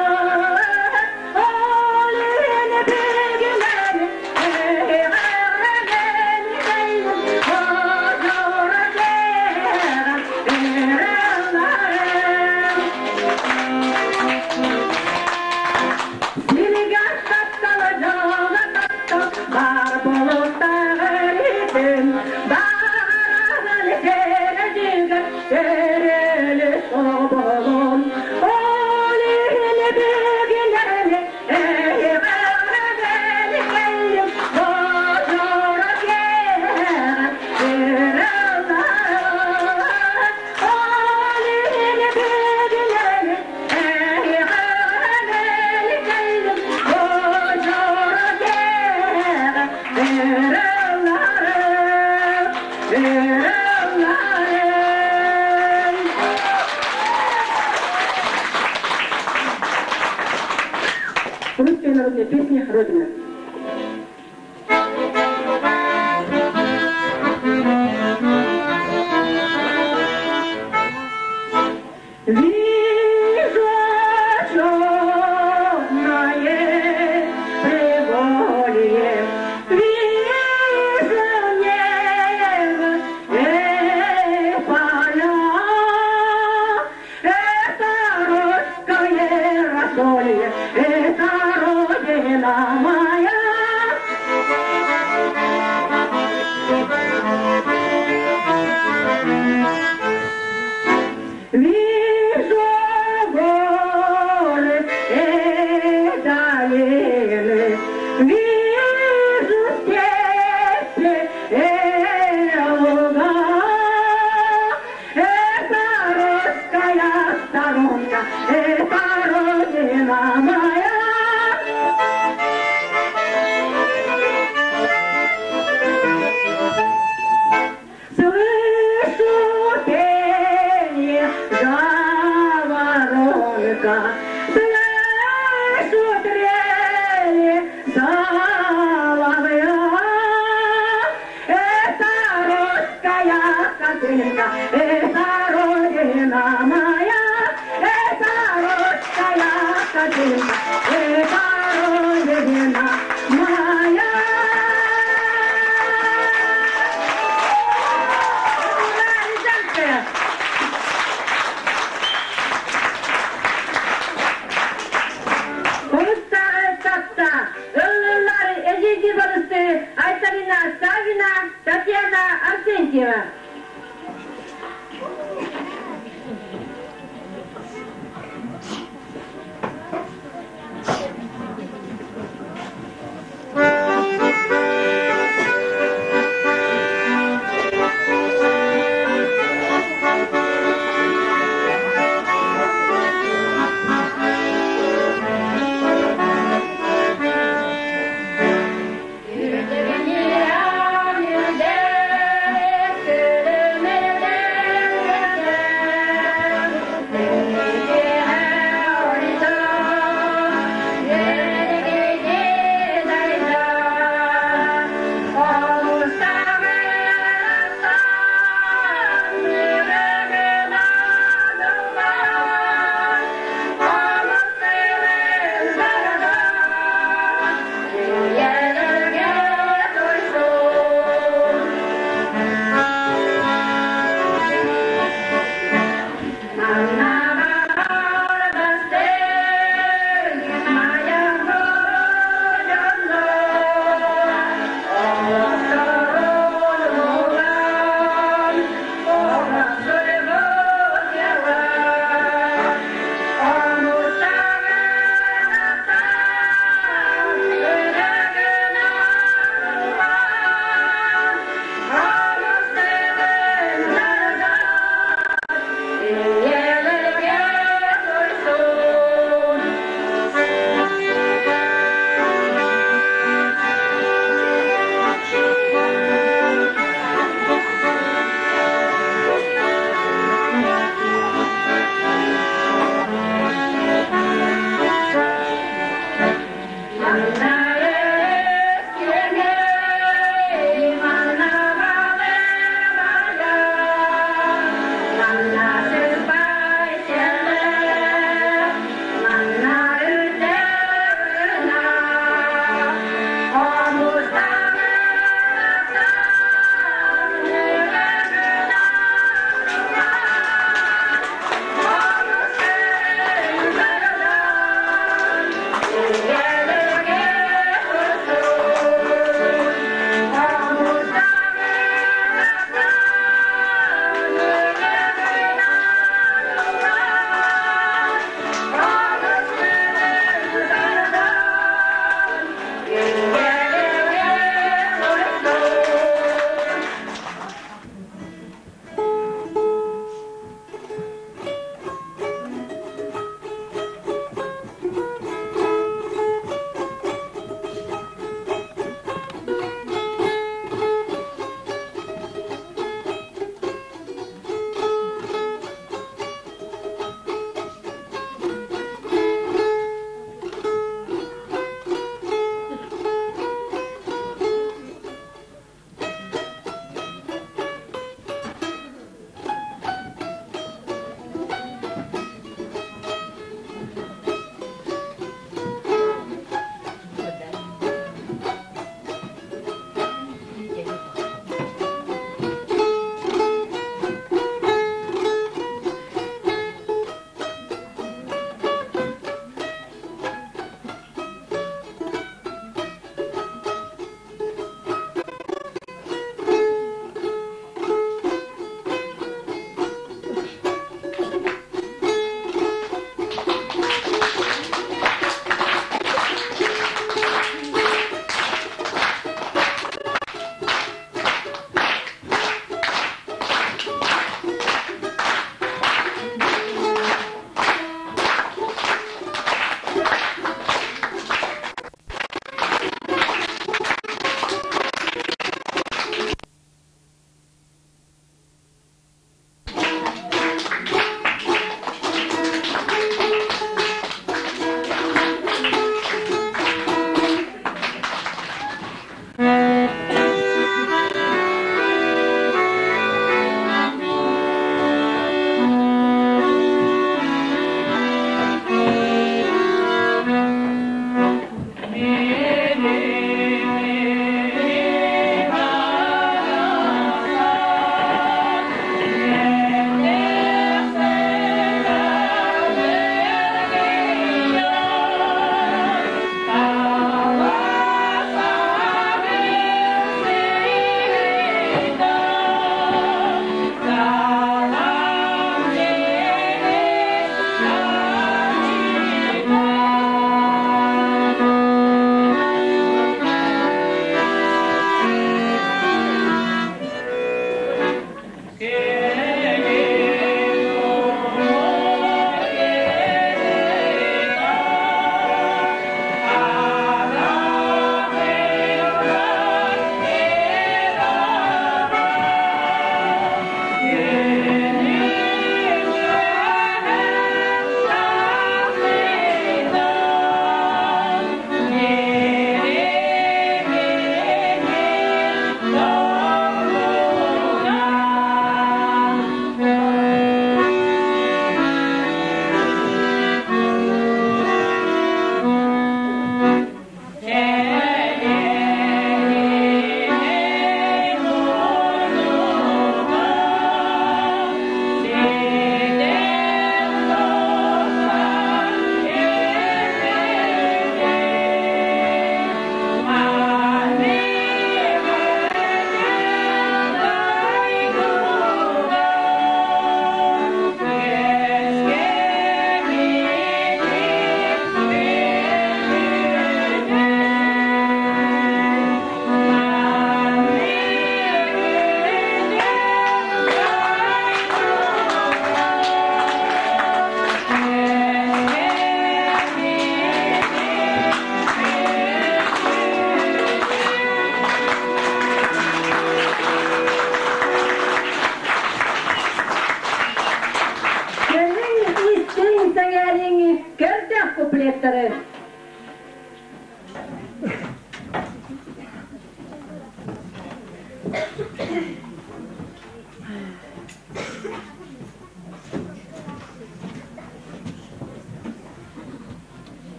Ол иһин бүгүнэни эйиэхэ бодьура киэҕэ ыраллары. Сиригэр таптала Народной песни «Родина». Вижу черное приволье, вижу небо и поля. Это русское рассолье, это родина моя. Вижу горы и долины, вижу степи и луга. Это русская сторонка, это родина моя. Слышу пение жаворонка, слышу трели соловья. Это русская картинка, это родина моя, это русская картинка, это родина моя. Айталина Савина, Татьяна Арсентьева. Yeah.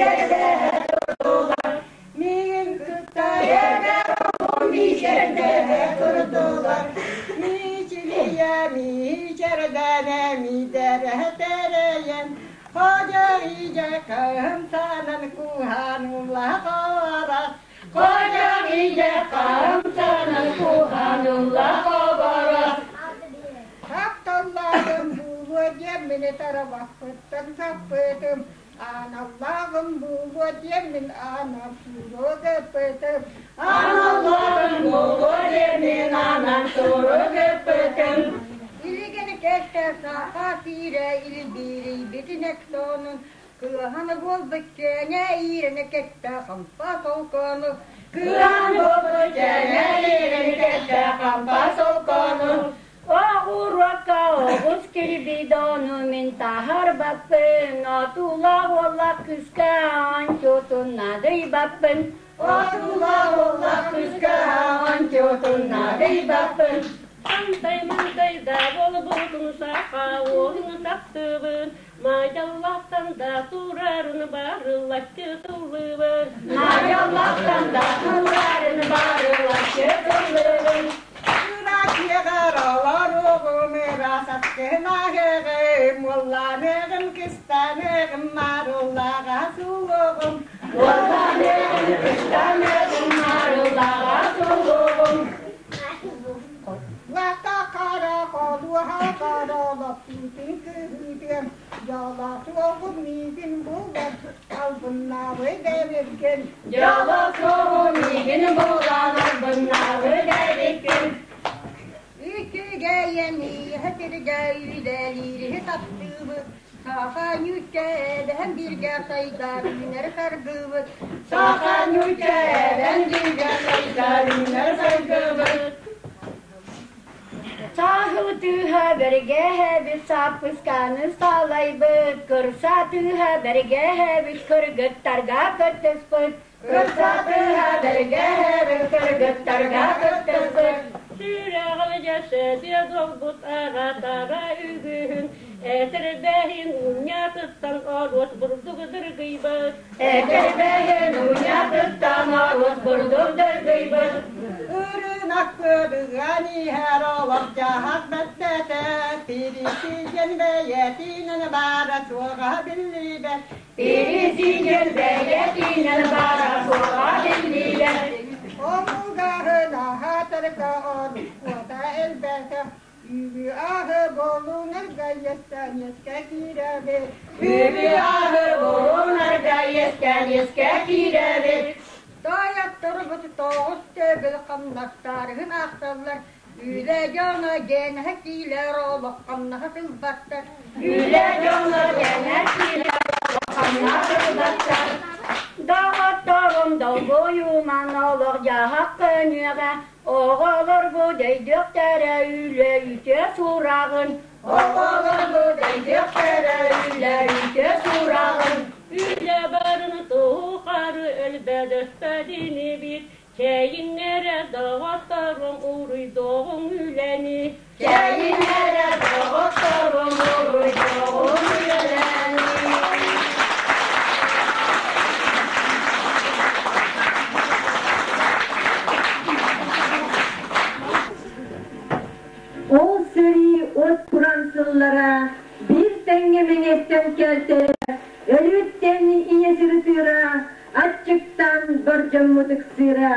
миичэрдэһэ турдулар. Миигин кытта эбэ миичэрдэһэ турдулар. Миичилийэ миичэрдэнэ миидэрэһэ тэрэйэн, Ходьо иже кыһымсанан куһанулла ховорос. Ходьо иже кыһымсанан куһанулла ховорос. Тапталлааҕым буолуо диэммин тарабаппыттан саппытым, Аналлааҕым буолуо диэммин анам сурук ыппытым. Аналлааҕым буолуо диэммин анам сурук ыппытым. Илигини кэттэ саха сиирэ илбирийбитин эксонун, Кыаһаны буолбут кэҥэ иирэни кэттэ хампа солкону. Кыаһаны буолбут кэҥэ иирэни кэттэ хампа солкону. Оҕуруокка оҕус кирбидону мин таһарбаппын, Отуулаах уоллаах кыыска ончутун надыйбаппын. Отуулаах уоллаах кыыска ончутун надыйбаппын. Мантай-мантай да буолбутун саха уолун таптыыбын, Маайаллахтан да турарын барыллаччы тыллыыбын. Маайаллахтан да турарын барыллаччы тыллыыбын. Кыратыгар олоругум ырасаттынаһыгым, Уолланыгым, кыстаныгым, марыллаҕа сулугум. Уолланыгым, кыстаныгым, марыллаҕа сулугум. Лата хара холуоха хара лаппытын кыһыытыам, Дьоло суоҕун миигин булан, албыннаабы дэбиккин. Дьоло суоҕун миигин булан, албыннаабы дэбиккин. Үчүгэйэн иһэ сиргэ үлэлиири таптыыбыт, Саха ньүүччэ эбэһэн бииргэ сайдар үүнэр саргыбыт. Саха ньүүччэ эбэн бииргэ сайдар үүнэр саргыбыт. Саһыл тыыһа бэргэһэбит саппысканы салайбыт, кырса тыыһа бэргэһэбит кыргыттарга кыттыспыт. Кырса тыыһа бэргэһэбит кыргыттарга кыттыспыт. Сүрэҕим дьэсэдиэ долбут аратара үгүһүн, Этэрбэһин унньатыттан оруос бурдук дыргыйбыт. Этэрбэһин унньатыттан оруос бурдук дыргыйбыт. Ырынак көрүгэн иһэр олох дьаһах бэртэтэ, Пирисиэн бэйэтинэн баара суоҕа биллибэт. Пирисиэн бэйэтинэн баара суоҕа биллибэт. Омугаһын аһатарга оруккуота элбэтэ, Үбү-аһы болунарга иэстэн-иэскэ киирэбит. Үбү-аһы болунарга иэстэн-иэскэ киирэбит. Тойотторбут тоҕус төгүл хамнастарыһын аахсаллар. Үлэ дьоно дьиэнэһэ киилэр олох хамнаһа сылбаттар. Үлэ дьоно дьиэнэһэ киилэр олох хамнаһа сылбаттар. Доҕотторум долгуйуман олох дьаһах көнүөҕэ, Оҕолорбут өйдүөхтэрэ үлэ үтүө сураҕын. Оҕолорбут өйдүөхтэрэ үлэ үтүө сураҕын. Үлэ барын тухары өлбөдөспөдүнүбүт, Чэйиҥ эрэ доҕотторум уруйдуоҕуҥ үлэни. Чэйиҥ эрэ доҕотторум уруйдуоҕуҥ үлэни. Ол сэрии от куран сыллара биир тэҥҥэ мэҥэстэн кэлтэ, өлүүттэн ийэ сырытыыра, аччыктаан бар дьоммут ыксыыра.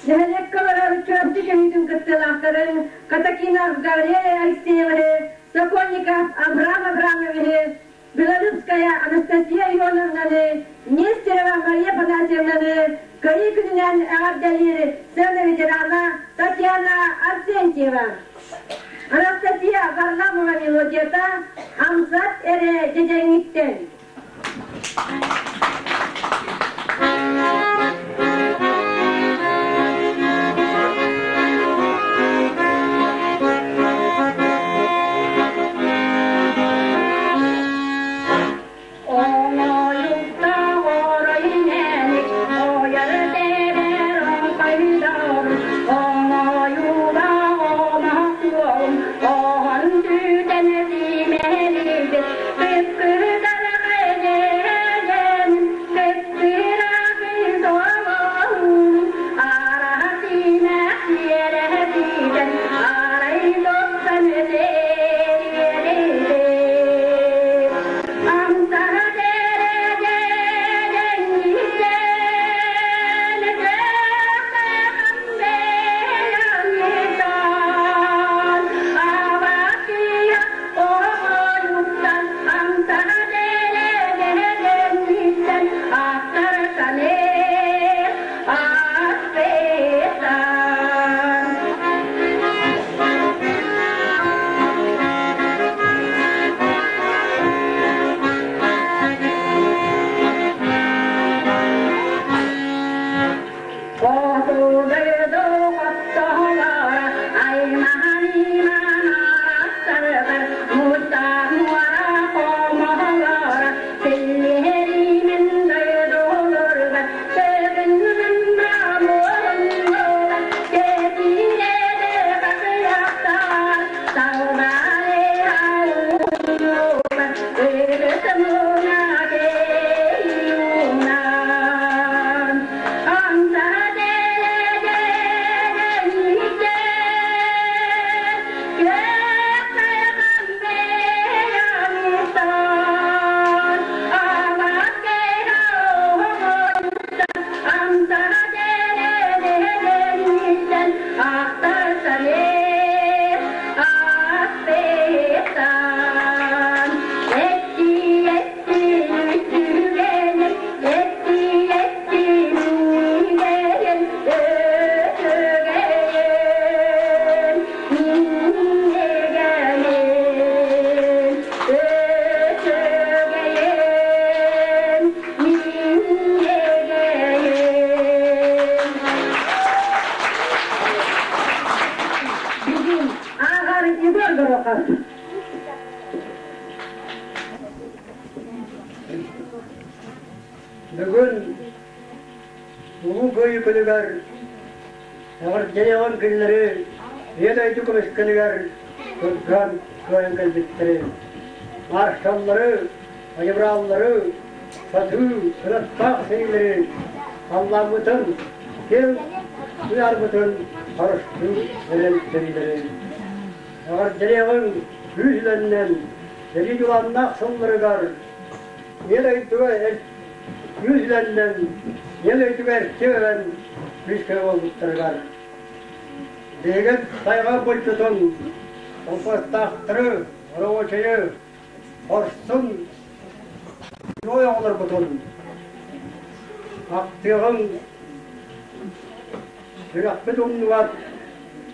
Нэһилиэккэ олорор Чурапчы көһүүтүн кыттыылаахтарын Катакинов Гаврил Алексеевиһы, Сокольников Абрам Абрамовиһы, Белолюбская Анастасия Ионовнаны, Нестерова Мария Афанасьевнаны Кыайыы күнүнэн эҕэрдэлиир сцена ветерана Татьяна Арсентьева. Анастасия Варламова мелодията «Амсат эрэ дьэдьэҥҥиттэн». Бүгүн Улуу Кыайыы күнүгэр эҕэрдэлиэҕин кинилэри Ийэ дойду көмүскэлигэр кыргыһан кыайан кэлбиттэри, маршаллары, адьыбырааллары, сатыы кынаттаах сэриилэри халлааммытын, киэҥ куйаарбытын харыстыыр эрэл сэриилэри. Эҕэрдэлиэҕиҥ күүс үлэннэн сэрии дьулааннаах сылларыгар Ийэ дойдуга күүс үлэннэн Ийэ дойдуга эрчим эбэн күүскэ буолбуттарыгар Биһиги тайҕа булчутун, колхозтаахтары, оробуочайы, хорсун герой оҕолорбутун ахтыаҕыҥ, сүрэхпит умнубат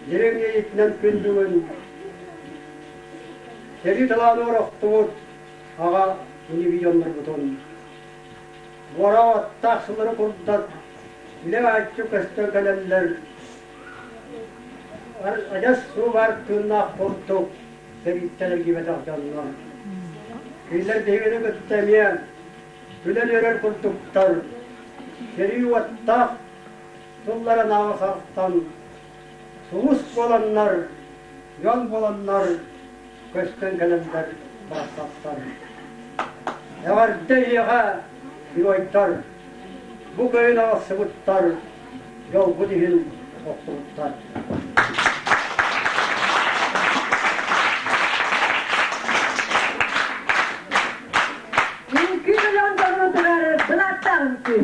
дириҥ иэйиитинэн күн бүгүн сэрии талаанын охтубут аҕа ини дьоннорбутун буора аттаах сыллары курдат үлэ ааччы көстөн кэлэллэр адьас суубар тыыннаах курдук сэрииттэн эргийбэтэх дьоннор. Кинилэр биһигини кытта эмиэ күлэн үөрэр курдуктар, сэрии уоттаах тылларын ааҕа сулус буоланнар, дьон буоланнар көстөн кэлэллэр барахсаттар. Эҕэрдэ эйиэхэ, геройдар, бу кыайын аҕалсыбыттар, дьолбут иһин охтубуттар. Үҥкүү бөлөҕүн толорутугар былааттаах үҥкүү.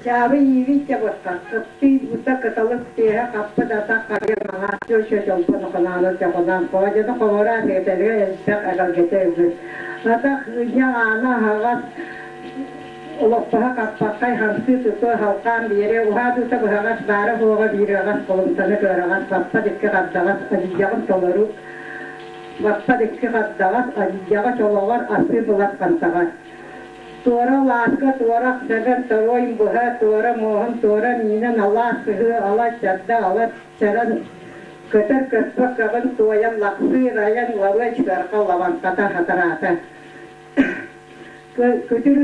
Чаабы иибит дьабыкка, кыттыы бута кыталык тыаһа хаппыт атах харыйа маҥаас чочо чолбон охоноонор чохоноон хоодьону хомураан этэргэ элбэх эҕэргэтэ үгүс. Атах ыйа аана аһаҕас олоппоһо хаппаххай хамсыы тутуо халхаан биэрэ уһаатыыта быһаҕас баара суоҕа биир ыаҕас холумтаны кыараҕас баппат икки хардаҕас одьуйаҕын толору баппат икки хардаҕас одьуйаҕа чолоҕор асы былас хантаҕас Туора лааска туорах сэбэр торуойун быһа, туора муоһун туора миинэн алаас сыһыы ала чарда ала чаран көтөр көппөх көҕүн туойан лахсыыр айан лалыай сыарҕа лабаҥхата хатараата. Күтүр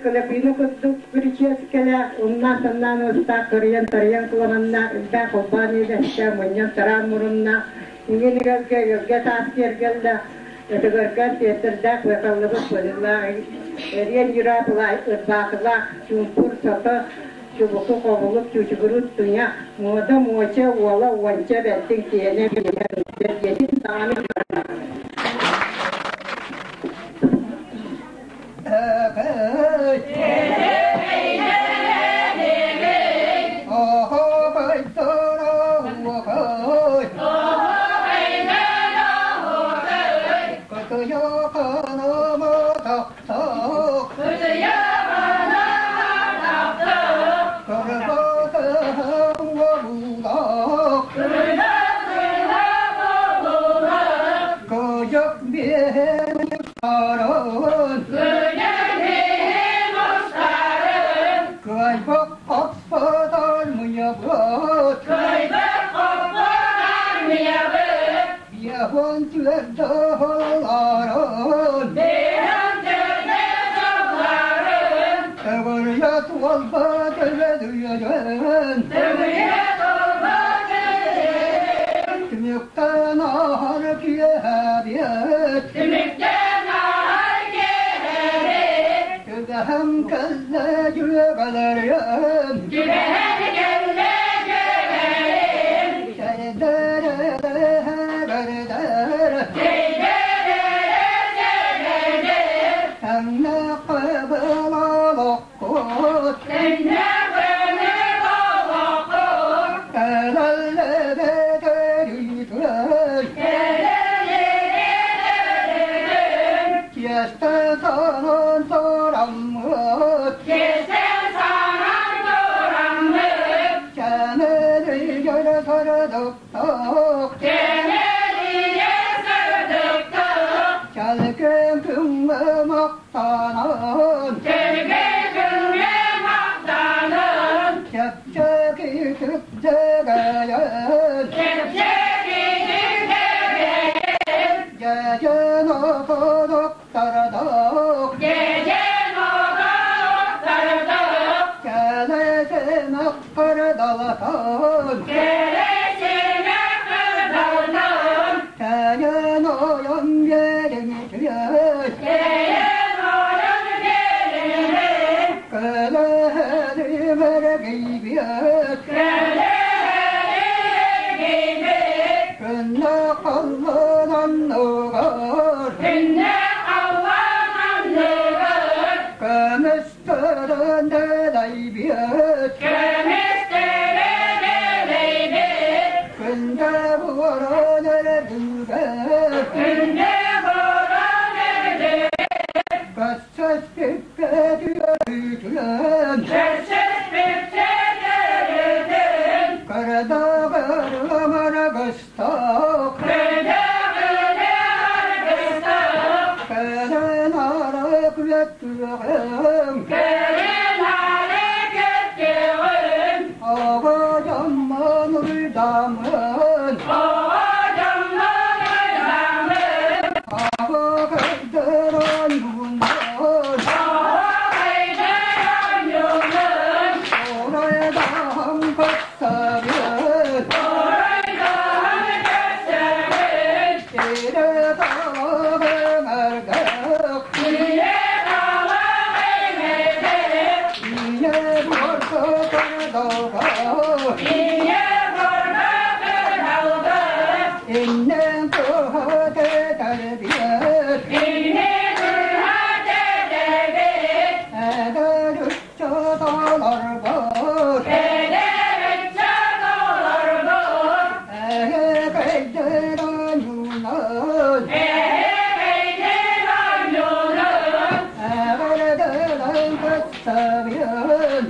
кылапыына курдук бүрүчүөскэлээх, умнаан-самнаан уостаах, кырыйан-тарыйан куламаннаах, элбэх холбоон иилэстээх, мунньан-тараан муруннаах, иҥин ыгалга ыалга таас киэргэллээх, Өтөгөргөн Петрдаах быакаллыбыт быһыылаах, эриэн дьураа ырбаахылаах, чуумпур сото, чубуку хобулук, чуучугуруут туйах, муода муоча уола уонча бэрдиҥ киэнэ билинэ диэтин даҕаны Эҕэрдэлээн көрсөбүн.